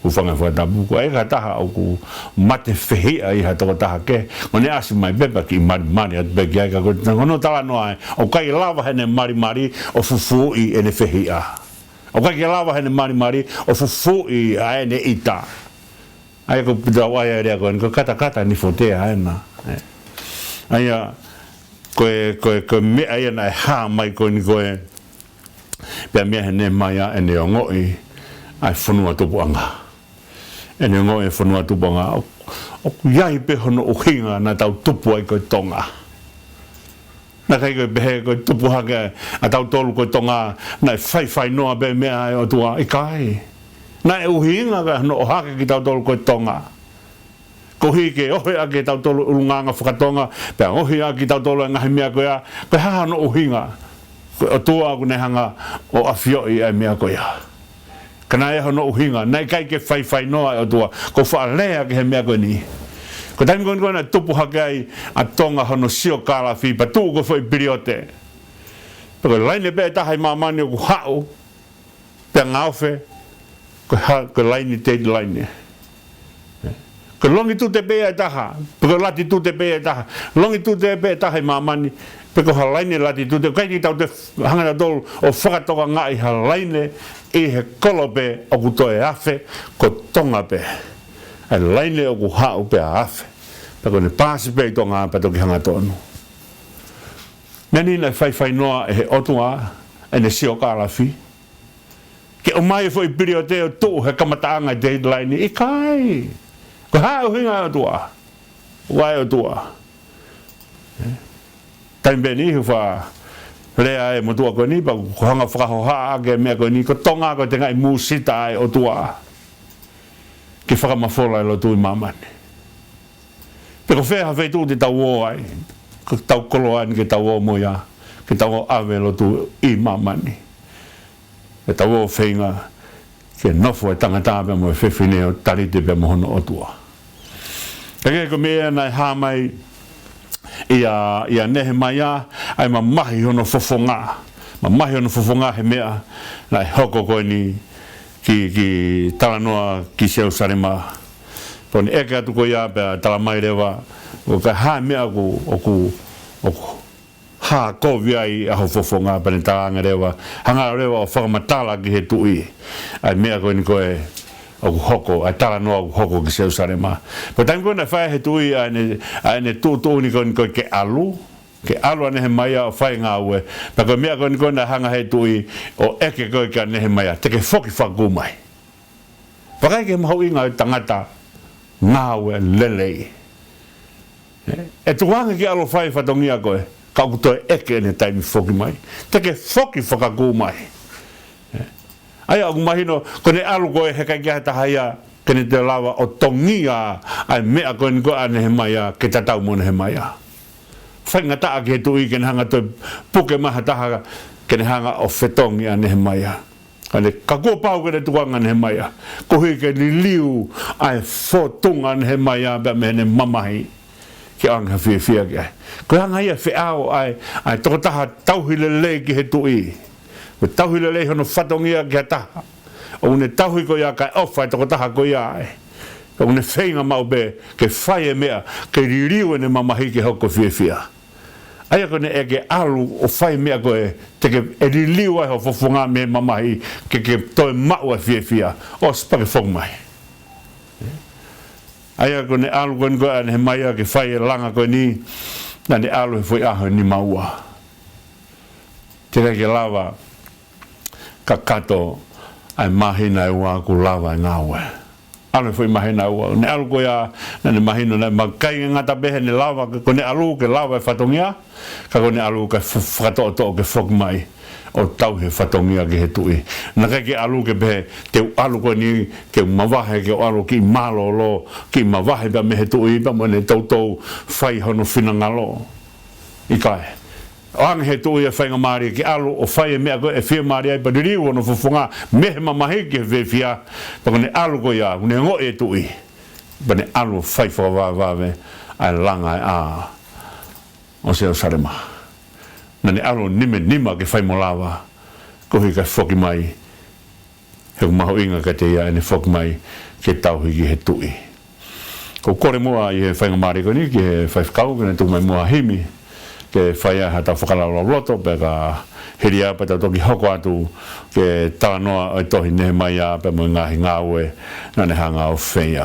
Hūfanga he fakatapu, ko e ʻai ha taha ʻoku mate fehiʻa ʻi ha tokotaha kehe, mo ne ʻasi mai pē pea kiʻi malimali atu pē ki ai, ka ko e, ko hono talanoa ē, ʻoku ʻikai lava heʻene malimali ʻo fufuuʻi ʻene fehiʻa. ʻOku ʻikai ke lava heʻene malimali ʻo fufuuʻi ʻa ʻene ʻita. ʻA ia ko e pita ʻa e lea ko eni, ko e katakata Nifotea ena. Ē. ʻA ia, ko e, ko e, ko e meʻa ia naʻe hā mai ko eni ko ē, pea meʻa he Nehemaia ʻene ongoʻi ʻa e fonua tupuʻanga. ʻEne ongoʻi e fonua tupuʻanga. ʻOku, ʻoku ʻi ai pē hono ʻuhinga naʻa tau tupu ai ko e Tonga. Naʻe ʻikai ko e pehē ko e tupu hake ʻa tautolu ko e Tonga, naʻe faifai noa pē meʻa ʻa e ʻOtua, ʻikai. Naʻe ʻuhinga ko ē hono ʻohake kitautolu ko e Tonga. Koeʻuhi ke ohi ʻaki kitautolu ʻulungaanga fakatonga, pea ohi ʻaki kitautolu e ngaahi meʻa ko ia, ko e hā hono ʻuhinga. Ko e ʻOtua ʻoku ne hanga ʻo ʻafioʻi ʻa e meʻa ko ia. Ka naʻe ʻi ai hono ʻuhinga, naʻe ʻikai ke faifai noa e ʻOtua, ko e faʻa lea ki he meʻa ko eni. Ko e taimi ko eni ko ē naʻe tupu hake ai ʻa Tonga hono siokālafi, pea tuʻu ko e foʻi piliote. Pea ko e laine pē ʻe taha ʻi māmani ʻoku haʻu, pea ngaofe, ko e ha-, ko e laine Dateline. Ko e longitude pē ʻe taha, pe ko e latitude pē ʻe taha. Longitude pē ʻe taha ʻi māmani, pe ko ha laine latitude, ʻikai ke tau toe hanga tautolu ʻo fakatokangaʻi ha laine ʻi he kolope ʻoku toe afe, ko Tonga pē. ʻA e laine ʻoku haʻu pea afe. Pea ko ʻene paasi pē ʻi Tonga pea toki hangatonu. Meʻa ni naʻe faifai noa ʻe he ʻOtua, ʻene siokālafi. Ke ʻomai e foʻi piliote ʻo tuʻu he kamataʻanga e Dateline, ʻikai. Ko e hā e ʻuhinga ʻa e ʻOtua. Ko e ʻOtua. Taimi pē ʻe niʻihi ʻoku faʻa lea e motuʻa ko eni, pea ʻoku hanga ʻo fakahohaʻa ʻaki e meʻa ko eni, ko Tonga ko e tengaʻi mūsita ʻa e ʻOtua. Ke fakamafola e lotu ʻi māmani. Pe ko fē ha feituʻu te tau ō ai, ko ʻetau koloa eni ke tau ō mo ia, ke tau ō ʻave lotu ʻi māmani. Ke tau ō feinga ke nofo e tangata pea mo e fefine ʻo talite pea mo hono ʻOtua. Ka ko e meʻa naʻe hā mai ʻia, ʻia Nehemaia, ʻa e mamahi hono fofonga. Mamahi hono fofonga he meʻa naʻe hoko ko eni ki, ki talanoa ki Selusalema. Pea ne ʻeke atu ko ia pea tala mai leva, ʻoku ʻikai ha meʻa ʻoku, ʻoku, ʻoku hā kovi ai ʻa ho fofonga, pea ne talaange leva, hanga leva ʻo fakamatala ki he tuʻi ʻa e meʻa ko eni ko ē ʻoku hoko, ʻa e talanoa ʻoku hoko ki Selusalema. Pea taimi ko ē naʻe fai he tuʻi ʻa ʻene, ʻa ʻene tuʻutuʻuni ko eni ko ē ke ʻalu, ke ʻalu ʻa Nehemaia ʻo fai e ngāue. Pea ko e meʻa ko eni ko ē naʻe hanga he tuʻi ʻo ʻeke ko ē kia Nehemaia, te ke foki fakakū mai. Vakai ki he mahuʻinga ʻo e tangata ngāue lelei. ʻE, ʻe tuku ange ke ʻalu ʻo fai e fatongia ko ē, ʻoku toe ʻeke ʻene taimi foki mai. Te ke foki fakakū mai. ʻA ia ʻoku mahino, ko ʻene ʻalu ko ē he ʻikai ke ʻi ai ha taha ia ke ne toe lava ʻo tongia ʻa e meʻa ko eni ko ē ʻa Nehemaia ke tatau mo Nehemaia. Faingataʻa ki he tuʻi ke ne hanga toe puke mai ha taha ke ne hanga ʻo fetongi ʻa Nehemaia. Ka ne, ka kuo pau ke ne tukuange ʻa Nehemaia. Koeʻuhi ke liliu ʻa e fōtunga ʻa Nehemaia pea mei heʻene mamahi ke ʻoange ha fiefia ki ai. Ko e anga ia e feʻao ʻa e, ʻa e tokotaha tauhi lelei ki he tuʻi. Ko e tauhi lelei hono fatongia ki ha taha. ʻOku ne tauhi ko ia kae ʻofa e tokotaha ko ia ai. ʻOku ne feinga maʻu pē ke fai e meʻa, ke liliu ʻene mamahi ke hoko fiefia. ʻA ia ko ʻene ʻeke ʻalu ʻo fai e meʻa ko ē te ke liliu ai ho fofonga mei he mamahi ke ke toe maʻu ʻa e fiefia. ʻOsi pea ke foki mai. ʻA ia ko ʻene ʻalu ko eni ko ē ʻa Nehemaia ke fai e langa ko eni, naʻa ne ʻalu he foʻi ʻaho ʻe nimaua. Teʻeki ke lava kakato ʻa e māhina ʻe ua kuo lava e ngāue. ʻAlu he foʻi māhina ʻe ua. Ne ʻalu ko ia, naʻa ne mahino naʻe ʻikai ke ngata pē heʻene lava, ko ʻene ʻalu ke lava e fatongia, ka ko ʻene ʻalu kae fa-, fakatoʻotoʻo ke foki mai ʻo tauhi e fatongia ki he tuʻi. Naʻe ʻikai ke ʻalu ke pehē, te u ʻalu ko eni, ke u mavahe, ke u ʻalu kiʻi mālōlō, kiʻi mavahe pea mei he tuʻi, pea mo ʻene toutou fai hono finangalo. ʻIkai. ʻOange he tuʻi e faingamālie ke ʻalu ʻo fai e meʻa ko ē ʻe fiemālie ai pea liliu hono fofonga mei he mamahi ki he fiefia, pea ko ʻene ʻalu ko ia, ʻoku ne ongoʻi e tuʻi. Pea ne ʻalu ʻo fai fakavavevave ʻa e langa ʻa e ʻā ʻo Selusalema. Naʻa ne ʻalu ʻo nimenima ke fai mo lava, koeʻuhi kae foki mai, he ʻoku mahuʻinga kiate ia ʻene foki mai ke tauhi ki he tuʻi. ʻOku ou kole muʻa ʻi he faingamālie ko eni ki he faifekau ke ne tuku mai muʻa ha himi ke fai ai haʻatau fakalaulauloto, pea ka hili ia pea tau toki hoko atu ki he talanoa ʻo e tohi Nehemaia pea mo e ngaahi ngāue naʻa ne hanga ʻo fai.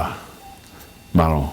Mālō.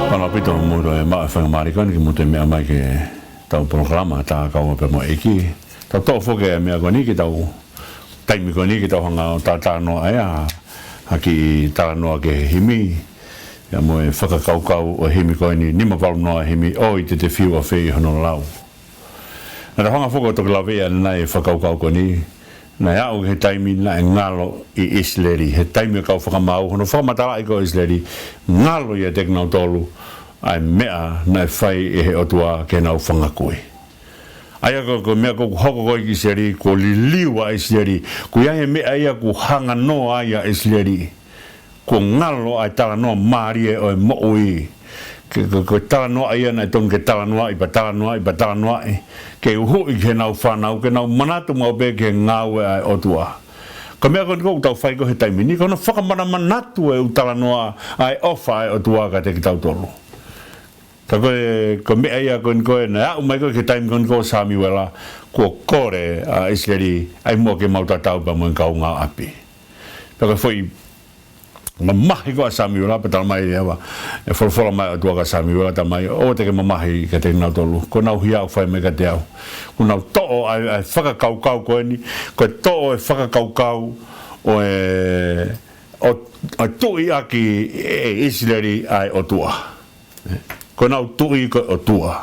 Mālō ʻaupito, mou toe maʻu e faingamālie ko eni ke mou toe meʻa mai ki heʻetau polokalama Tā Kaua pea mo e ʻEiki. Tau toʻo foki e meʻa ko eni ke tau, taimi ko eni ke tau hanga ʻo talanoa ai ʻa, ʻa e kiʻi talanoa ki he himi, ia mo e fakakaukau ʻo e himi ko eni, nima valu noa, himi, ʻOi te te fiu ʻafē ʻi hono lau. Naʻa tau hanga foki ʻo toki lave ʻanenai e fakakaukau ko eni, naʻe aʻu ki he taimi naʻe ngalo ʻi ʻIsileli, he taimi ʻo e kau fakamaau, hono fakamatalaʻi ko ʻIsileli, ngalo ʻiate kinautolu ʻa e meʻa naʻe fai ʻe he ʻOtua ki heʻenau fanga kui. ʻA ia ko, ko e meʻa ko ē kuo hoko ko ē ki ʻIsileli, kuo liliu ʻa ʻIsileli, kuo ʻi ai e meʻa ia kuo hanga noa ai ʻa ʻIsileli. Kuo ngalo ʻa e talanoa mālie ʻo e moʻui. Ke, ko, ko e talanoa ia naʻe tonu ke talanoaʻi pea talanoaʻi pea talanoaʻi. Ke uhuʻi ki heʻenau fānau, ke nau manatu maʻu pē ki he ngāue ʻa e ʻOtua. Ko e meʻa ko eni ʻoku tau fai ko ē he taimi ni, ko hono fakamanamanatu e ʻū talanoa ʻa e ʻofa ʻa e ʻOtua kiate kitautolu. Ka ko e, ko e meʻa ia ko eni ko ē, naʻe aʻu mai ko ē ki he taimi ko eni ko ē ʻo Samiuela, kuo kole ʻa ʻIsileli, ʻai muʻa ke mau tatau pea mo e kaungāʻapi. Pea ko e foʻi mamahi ko ē ʻa Samiuela, pea talamai leva, ʻe folofola mai e ʻOtua kia Samiuela, talamai, ʻoua te ke mamahi kiate kinautolu, ko ʻenau hia ʻoku fai mai kiate au. Kuo nau toʻo ʻa e, ʻa e fakakaukau ko eni, ko e toʻo e fakakaukau ʻo e, ʻo, ʻo e tuʻi ʻaki ʻe ʻIsileli ʻa e ʻOtua. Ko ʻenau tuʻi ko e ʻOtua.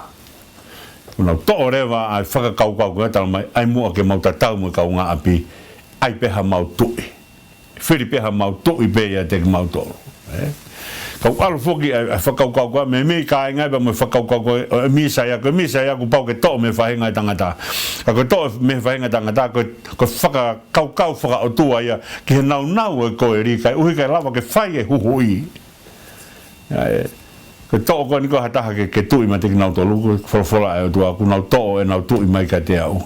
Kuo nau toʻo leva ʻa e fakakaukau ko ē talamai, ʻai muʻa ke mau tatau mo e kaungāʻapi, ʻai pē haʻamau tuʻi. Fili pē haʻamau tuʻi pē ʻiate kimautolu. Ē? Kau ʻalu foki ʻa e, ʻa e fakakaukau ko ē, meimei kāinga pea mo e fakakaukau ko ē, ʻo e Mīsaia, ko e Mīsaia kuo pau ke toʻo mei he faʻahinga ʻo e tangata. Ka ko e toʻo mei he faʻahinga ʻo e tangata, ko e, ko e fakakaukau fakaʻotua ia, ki he naunau ʻo e koeli, kae ʻuhi ke lava ke fai e huhuʻi. ʻA e, ko e toʻo ko eni ko ē ha taha ke, ke tuʻi meiate kinautolu, ko e folofola ʻa e ʻOtua, kuo nau toʻo ʻenau tuʻi mai kiate au.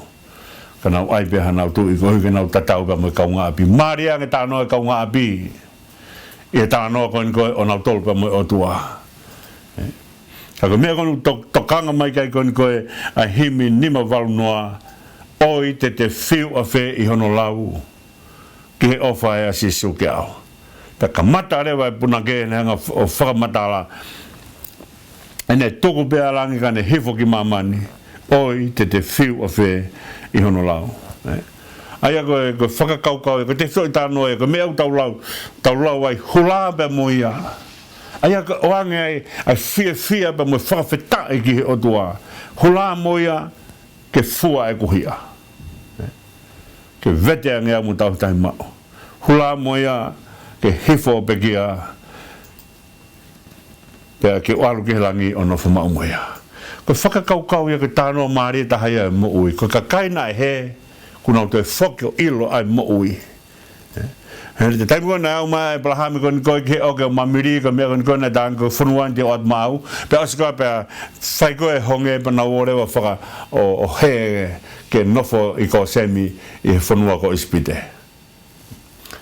Ka nau ʻai pē haʻanau tuʻi, koeʻuhi ke nau tatau pea mo e kaungāʻapi. Mālie ange talanoa e kaungāʻapi. ʻI he talanoa ko eni ko ē ʻo nautolu pea mo e ʻOtua. Ē. Ka ko e meʻa ko eni ʻoku to-, tokanga mai ki ai ko eni ko ē ʻa e himi nima valu noa, ʻOi te te fiu ʻafē ʻi hono lau. Ki he ʻofa ʻa Sīsū kiate au. Pea kamata leva e punake ʻene hanga f-, ʻo fakamatala. ʻEne tuku pē ʻa langi kae ne hifo ki māmani. ʻOi te te fiu ʻafē ʻi hono lau. Ē. ʻA ia ko e, ko e fakakaukau ē, ko e tefitoʻi talanoa ē, ko e meʻa ʻoku tau lau, tau lau ai hula pea mo ia. ʻA ia ko e ʻoange ai, ʻa e fiefia pea mo e fakafetaʻi ki he ʻOtua. Hula mo ia, ke fua ʻeku hia. Ke vete ange au mo tauhi tahi maʻu. Hula mo ia, ke hifo ʻo pekia. Pea ke u ʻalu ki he langi ʻo nofo maʻu mo ia. Ko e fakakaukau ia ko e talanoa mālie taha ia ʻo e moʻui. Ko e kakai naʻe hē, kuo nau toe foki ʻo ʻilo ʻa e moʻui. Ē? He ko e taimi ko ē naʻe aʻu mai ʻa ʻĒpalahame ko eni ko ē ki he ʻoke ʻo Mamili, ko e meʻa ko eni ko ē naʻe tala ange ko e fonua ni te u ʻoatu maʻau. Pea ʻosi ko ia pea fai ko ē e honge pea nau ō leva faka ʻo, ʻo hē ke nofo ʻi Kōsemi ʻi he fonua ko ʻIsipite.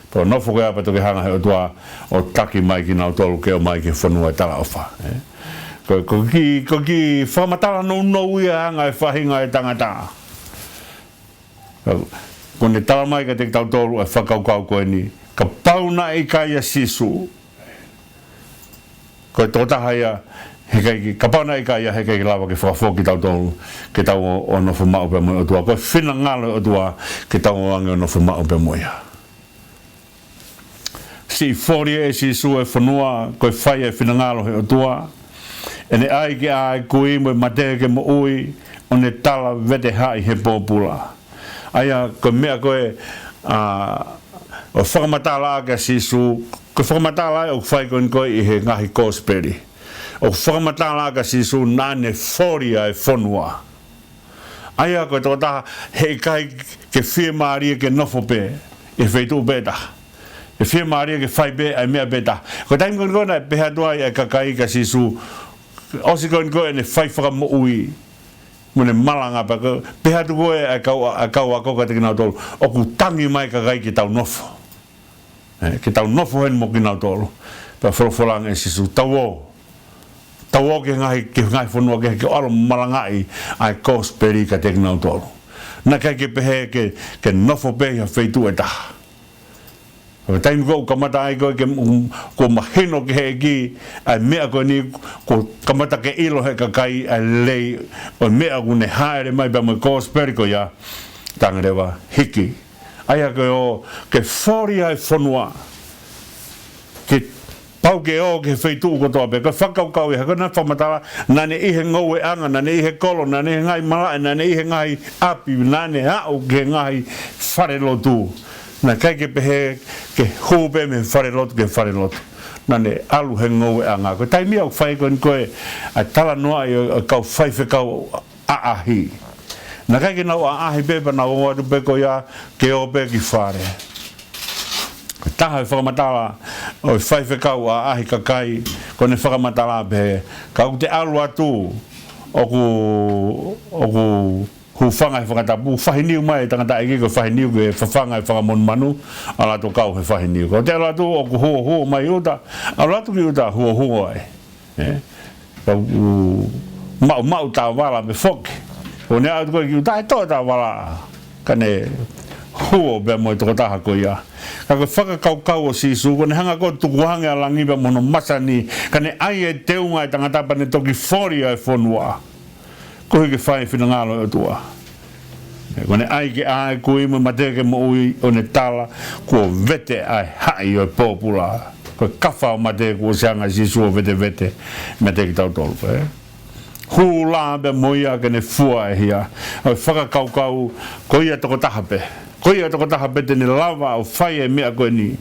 Pea nofo ko ia pea toki hanga ʻe he ʻOtua ʻo taki mai kinautolu ke ō mai ki he fonua ʻo e talaʻofa. Ē? Ko, ko e kiʻi, ko e kiʻi fakamatala nounou ia ʻa e anga e faʻahinga ʻo e tangata. Kuo ne talamai kiate kitautolu ʻa e fakakaukau ko eni, kapau naʻe ʻikai ʻa Sīsū, ko e tokotaha ia, heʻikai ke, kapau naʻe ʻikai ia, heʻikai ke lava ke fakafoki kitautolu, ke tau ō, ō nofo maʻu pea mo e ʻOtua. Ko e finangalo ʻo e ʻOtua, ke tau ō ange ʻo nofo maʻu pea mo ia. Siʻi foli ʻe Sīsū e fonua, ko e fai e finangalo ʻo e ʻOtua. ʻEne ʻai ke ʻā e kui mo e mate ke moʻui, ʻo ne tala vete haʻi he pōpula. ʻA ia, ko e meʻa ko ē, ā, ʻoku fakamatala ʻaki ʻa Sīsū, ko e fakamatala ē ʻoku fai ko eni ko ē ʻi he ngaahi kosipeli. ʻOku fakamatala ʻaki ʻa Sīsū naʻa ne foli ʻa e fonua. ʻA ia ko e tokotaha heʻikai ke fiemālie ke nofo pē ʻi he feituʻu pē taha. ʻE fiemālie ke fai pē ʻa e meʻa pē taha. Ko e taimi ko eni ko ē naʻe pehē atu ai ʻa e kakai kia Sīsū, ʻosi ko eni ko ē ʻene fai fakamoʻui mo ʻene malanga pea ko, pehē atu ko ē ʻa e kau, ʻa e kau ako kiate kinautolu, ʻoku tangi mai e kakai ke tau nofo. Ē, ke tau nofo heni mo kinautolu. Pea folofola ange ʻe Sīsū, tau ō. Tau ō ki he ngaahi, ki he ngaahi fonua kehe ke ʻalu ʻo malangaʻi ʻa e kosipeli kiate kinautolu. Naʻe ʻikai ke pehē ke, ke nofo pē ʻi ha feituʻu ʻe taha. Ko e taimi ko ē ʻoku kamata ai ko ē ke, um, kuo mahino ki he ʻEiki ʻa e meʻa ko eni, kuo kamata ke ʻilo ʻe he kakai ʻa e lelei ʻo e meʻa ʻoku ne hāʻele mai pea mo e kosipeli ko ia. Tangi leva hiki. ʻA ia ke ō, ke foli ʻa e fonua. Ke pau ke ō ki he feituʻu kotoa pē. Ko e fakakaukau ia, ko ʻene fakamatala, naʻa ne ʻi he ngoueʻanga, naʻa ne ʻi he kolo, naʻa ne ʻi he ngaahi malaʻe, naʻa ne ʻi he ngaahi ʻapi, naʻa ne aʻu ki he ngaahi falelotu. Naʻe ʻikai ke pehē ke hū pē mei he falelotu ki he falelotu. Naʻa ne ʻalu he ngoueʻanga. Ko e taimi ʻoku fai ko eni ko e, ʻa e talanoaʻi ʻo, ʻo e kau faifekau ʻaʻahi. Naʻe ʻikai ke nau ʻaʻahi pē pea nau ō atu pē ko ia ke ō pē ki fale. Taha e fakamatala ʻo e faifekau ʻaʻahi kakai, ko ʻene fakamatala pē, ka ʻoku te ʻalu atu, ʻoku, ʻoku hūfanga he fakatapu, faʻa niu mai e tangataʻeiki ko e faʻa niu ke fafanga e fanga monumanu, ʻalu atu kau he faʻa niu. Ka ʻoku te ʻalu atu, ʻoku huohuo mai ʻuta, ʻalu atu ki ʻuta huohuo ai. ʻE? Ka ʻoku maʻumaʻu taʻovala pē foki. ʻOku ne ʻalu atu ko ē ki ʻuta ʻe toʻo taʻovala. Ka ne huo pea mo e tokotaha ko ia. Ka ko e fakakaukau ʻo Sīsū, ko ʻene hanga ko ē ʻo tukuange ʻa langi pea mo hono masani. Ka ne ʻai e teunga e tangata pea ne toki foli ʻa e fonua. Koeʻuhi ke fai e finangalo ʻo e ʻOtua. ʻE, ko ʻene ʻai ke ʻā e kui mo e mate ke moʻui ʻo ne tala, kuo vete ʻa e haʻi ʻo e pōpula. Ko e kafa ʻo mate kuo ʻosi hanga ʻe Sīsū ʻo vetevete meiate kitautolu, ē. Hū lā pē mo ia ke ne fua e hia. ʻO e fakakaukau, ko ia tokotaha pē. Ko ia tokotaha pē te ne lava ʻo fai e meʻa ko eni.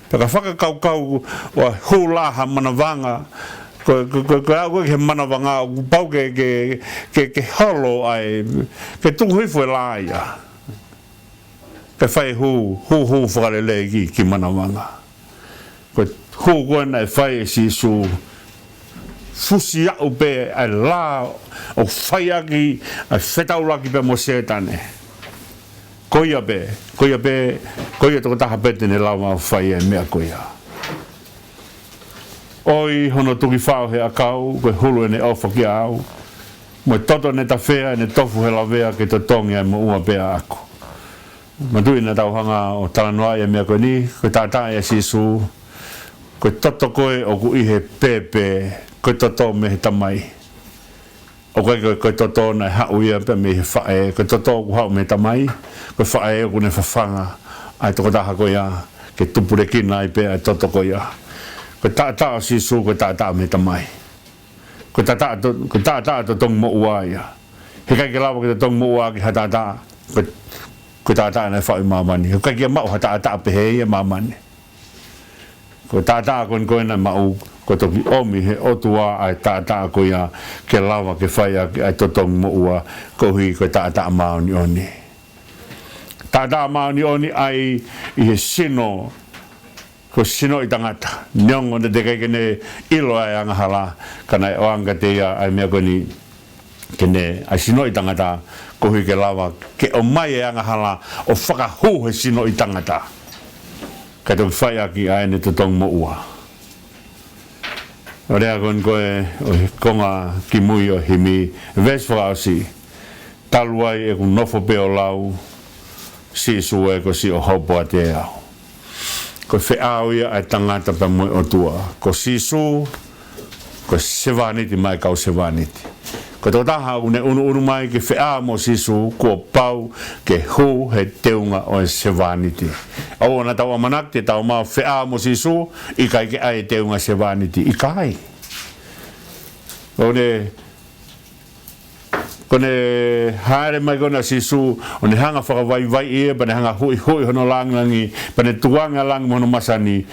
Pea ka fakakaukau ʻoku hū lā ha manavanga, ko, ko, ko, ko e aʻu ko ē ki he manavanga, ʻoku pau ke, ke, ke, ke holo ai, ke tuku hifo e lā ia. Ke fai hū, hū, hū fakalelei ki, ki manavanga. Ko e hū ko ē naʻe fai ʻe Sīsū, fusi aʻu pē ʻa e lā ʻoku fai ʻaki ʻa e fetaulaki pea mo Sētane. Ko ia pē, ko ia pē, ko ia tokotaha pē te ne lava ʻo fai e meʻa ko ia. ʻOi hono tuki faʻo he ʻakau, ko e hulu ʻene ʻofa kiate au. Mo e toto ʻene tafea, ʻene tofu he lavea ke totongi ʻa e moʻua pē ʻaʻaku. Manatuʻi naʻa tau hanga ʻo talanoaʻi e meʻa ko eni, ko e taʻataʻa ʻa Sīsū, ko e toto ko ē ʻoku ʻi he pēpē, ko e toto mei he Tamai. ʻOku ʻikai ko e, ko e toto naʻe haʻu ia pē mei he faʻē, ko e toto ʻoku haʻu mei he Tamai, ko e faʻē ʻoku ne fafanga ʻa e tokotaha ko ia, ke tupulekina ai pē ʻa e toto ko ia. Ko e taʻataʻa ʻo Sīsū, ko e taʻataʻa mei he Tamai. Ko e taʻataʻa to-, ko e taʻataʻa totongi moʻua ia. Heʻikai ke lava ke totongi moʻua ʻaki ha taʻataʻa, ko e, ko e taʻataʻa naʻe faʻu ʻi māmani. Heʻikai ke maʻu ha taʻataʻa pehē ia ʻi māmani. Ko e taʻataʻa ko eni ko ē naʻe maʻu, kuo toki ʻomi ʻe he ʻOtua ʻa e taʻataʻa ko ia ke lava ke fai ʻaki ʻa e totongi moʻua koeʻuhi ko e taʻataʻa māʻoniʻoni. Taʻataʻa māʻoniʻoni ʻai ʻi he sino, ko e sinoʻi tangata. Neongo naʻe teʻeki ke ne ʻilo ʻa e angahala, ka naʻe ʻoange kiate ia ʻa e meʻa ko eni, ke ne ʻai sinoʻi tangata, koeʻuhi ke lava ke ʻomai e angahala ʻo fakahū he sinoʻi tangata. Kae toki fai ʻaki ʻa ʻene totongi moʻua. ʻO lea ko eni ko ē ʻo e konga kimui ʻo e himi, veesi fakaʻosi. Talu ai ʻeku nofo pē ʻo lau, Sīsū ē, ko siʻo hopo ʻiate au. Ko e feʻao ia ʻa e tangata pea mo e ʻOtua. Ko Sīsū, ko e sevāniti maʻa e kau sevāniti. Ko e tokotaha ʻoku ne ʻunuʻunu mai ke feʻao mo Sīsū, kuo pau ke hū he teunga ʻo e sevāniti. ʻOua naʻa tau ʻamanaki te tau maʻu feʻao mo Sīsū, ʻikai ke ʻai e teunga sevāniti. ʻIkai. ʻO ne, ko ʻene hāʻele mai ko ena ʻa Sīsū, ʻo ne hanga fakavaivaiʻi ia, pea ne hanga huʻihuʻi hono langilangi, pea ne tukuange ʻa langi mo hono masani,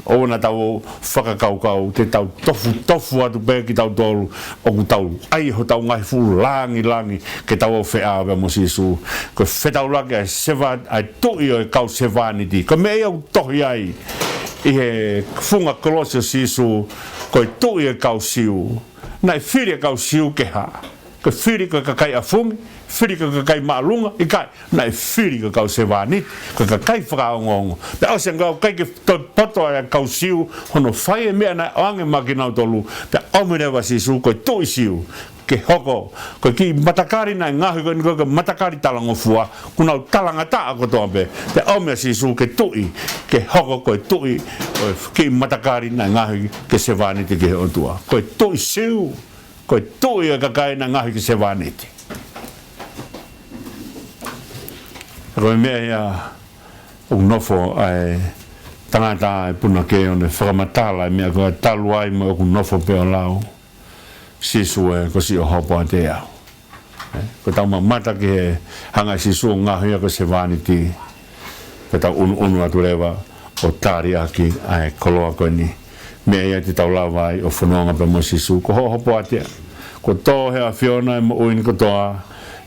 ʻoua naʻa tau fakakaukau, te tau tofutofu atu pē kitautolu, ʻoku tau ʻai hotau ngaahi fuʻu langilangi, ke tau ō feʻao pea mo Sīsū. Ko e fetaulaki ʻa e sevā-, ʻa e tuʻi ʻo e kau sevāniti. Ko e meʻa ia ʻoku tohi ai ʻi he funga kolosi ʻo Sīsū, ko e tuʻi ʻo e kau Siu. Naʻe fili e kau Siu ke hā? Ke fili ko e kakai ʻafungi, fili ko e kakai māʻolunga, ʻikai, naʻe fili ko e kau sevāniti, ko e kakai fakaongoongo. Pea ʻosi ange ʻoku ʻikai ke toe poto ʻa e kau Siu, hono fai e meʻa naʻe ʻoange maʻa kinautolu, pea ʻomi leva ʻa Sīsū ko e tuʻi Siu, ke hoko, ko e kiʻi matakali naʻe ngaohi ko eni ko e matakali talangofua, kuo nau talangataʻa kotoa pē, pea ʻomi ʻa Sīsū ke tuʻi, ke hoko ko e tuʻi, ʻo e kiʻi matakali naʻe ngaohi ke sevāniti ki he ʻOtua. Ko e tuʻi Siu, ko e tuʻi ʻo e kakai naʻe ngaohi ke sevāniti. Ko e meʻa ia ʻoku nofo ai e tangata ʻa e punake ʻo ne fakamatala e meʻa ko ē talu ai mo ʻoku nofo pē ʻo lau, Sīsū ē, ko siʻo hopo ʻa te au. Ē, ko ʻetau mamata ki he hanga ʻe Sīsū ʻo ngaohi ia ko e sevāniti, ko ʻetau ʻunuʻunu atu leva ʻo tali ʻaki ʻa e koloa ko eni. Meʻa ia te tau lava ai ʻo fononga pea mo Sīsū, ko hoʻo hopo ʻa te au. Kuo tō he ʻAfiona e moʻui ni kotoa,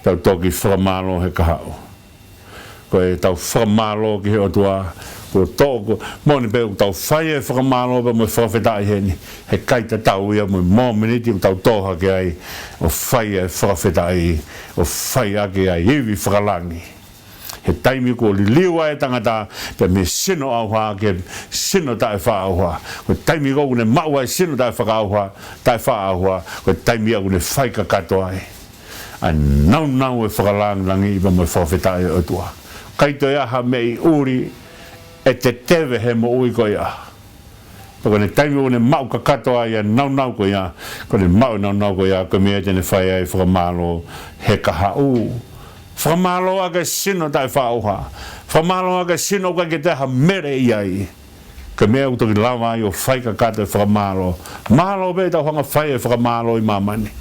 tau toki fakamālō he kahaʻu. Ko ʻetau fakamālō ki he ʻOtua, kuo tō, ko, moʻoni pē ʻoku tau fai e fakamālō pea mo e fakafetaʻi heni, he ʻikai tatau ia mo e mōmeniti ʻoku tau tō hake ai ʻo fai e fakafetaʻi, ʻo fai ʻaki ʻa e ivi fakalangi. He taimi kuo liliu ai e tangata pea mei he sino ʻauha ki he sino taʻefaʻauha. Ko e taimi ko ē ʻoku ne maʻu ai e sino taʻefakaʻauha, taʻefaʻauha, ko e taimi ia ʻoku ne fai kakato ai ʻa e naunau e fakalāngilangiʻi pea mo e fakafetaʻi ʻo e ʻOtua. ʻIkai toe ʻi ai ha meʻi ʻuli ʻe teteve he moʻui ko ia. Pea ko ʻene taimi ʻoku ne maʻu kakato ai ʻa e naunau ko ia, ko ʻene maʻu e naunau ko ia, ko e meʻa ia te ne fai ai e fakamālō he kahaʻu. Fakamālō ʻaki e sino taʻefaʻauha. Fakamālō ʻaki e sino ʻoku ʻikai ke toe ʻi ai ha mele ʻi ai. Ko e meʻa ʻoku toki lava ai ʻo fai kakato e fakamālō. Mālō pē ʻetau hanga ʻo fai e fakamālō ʻi māmani,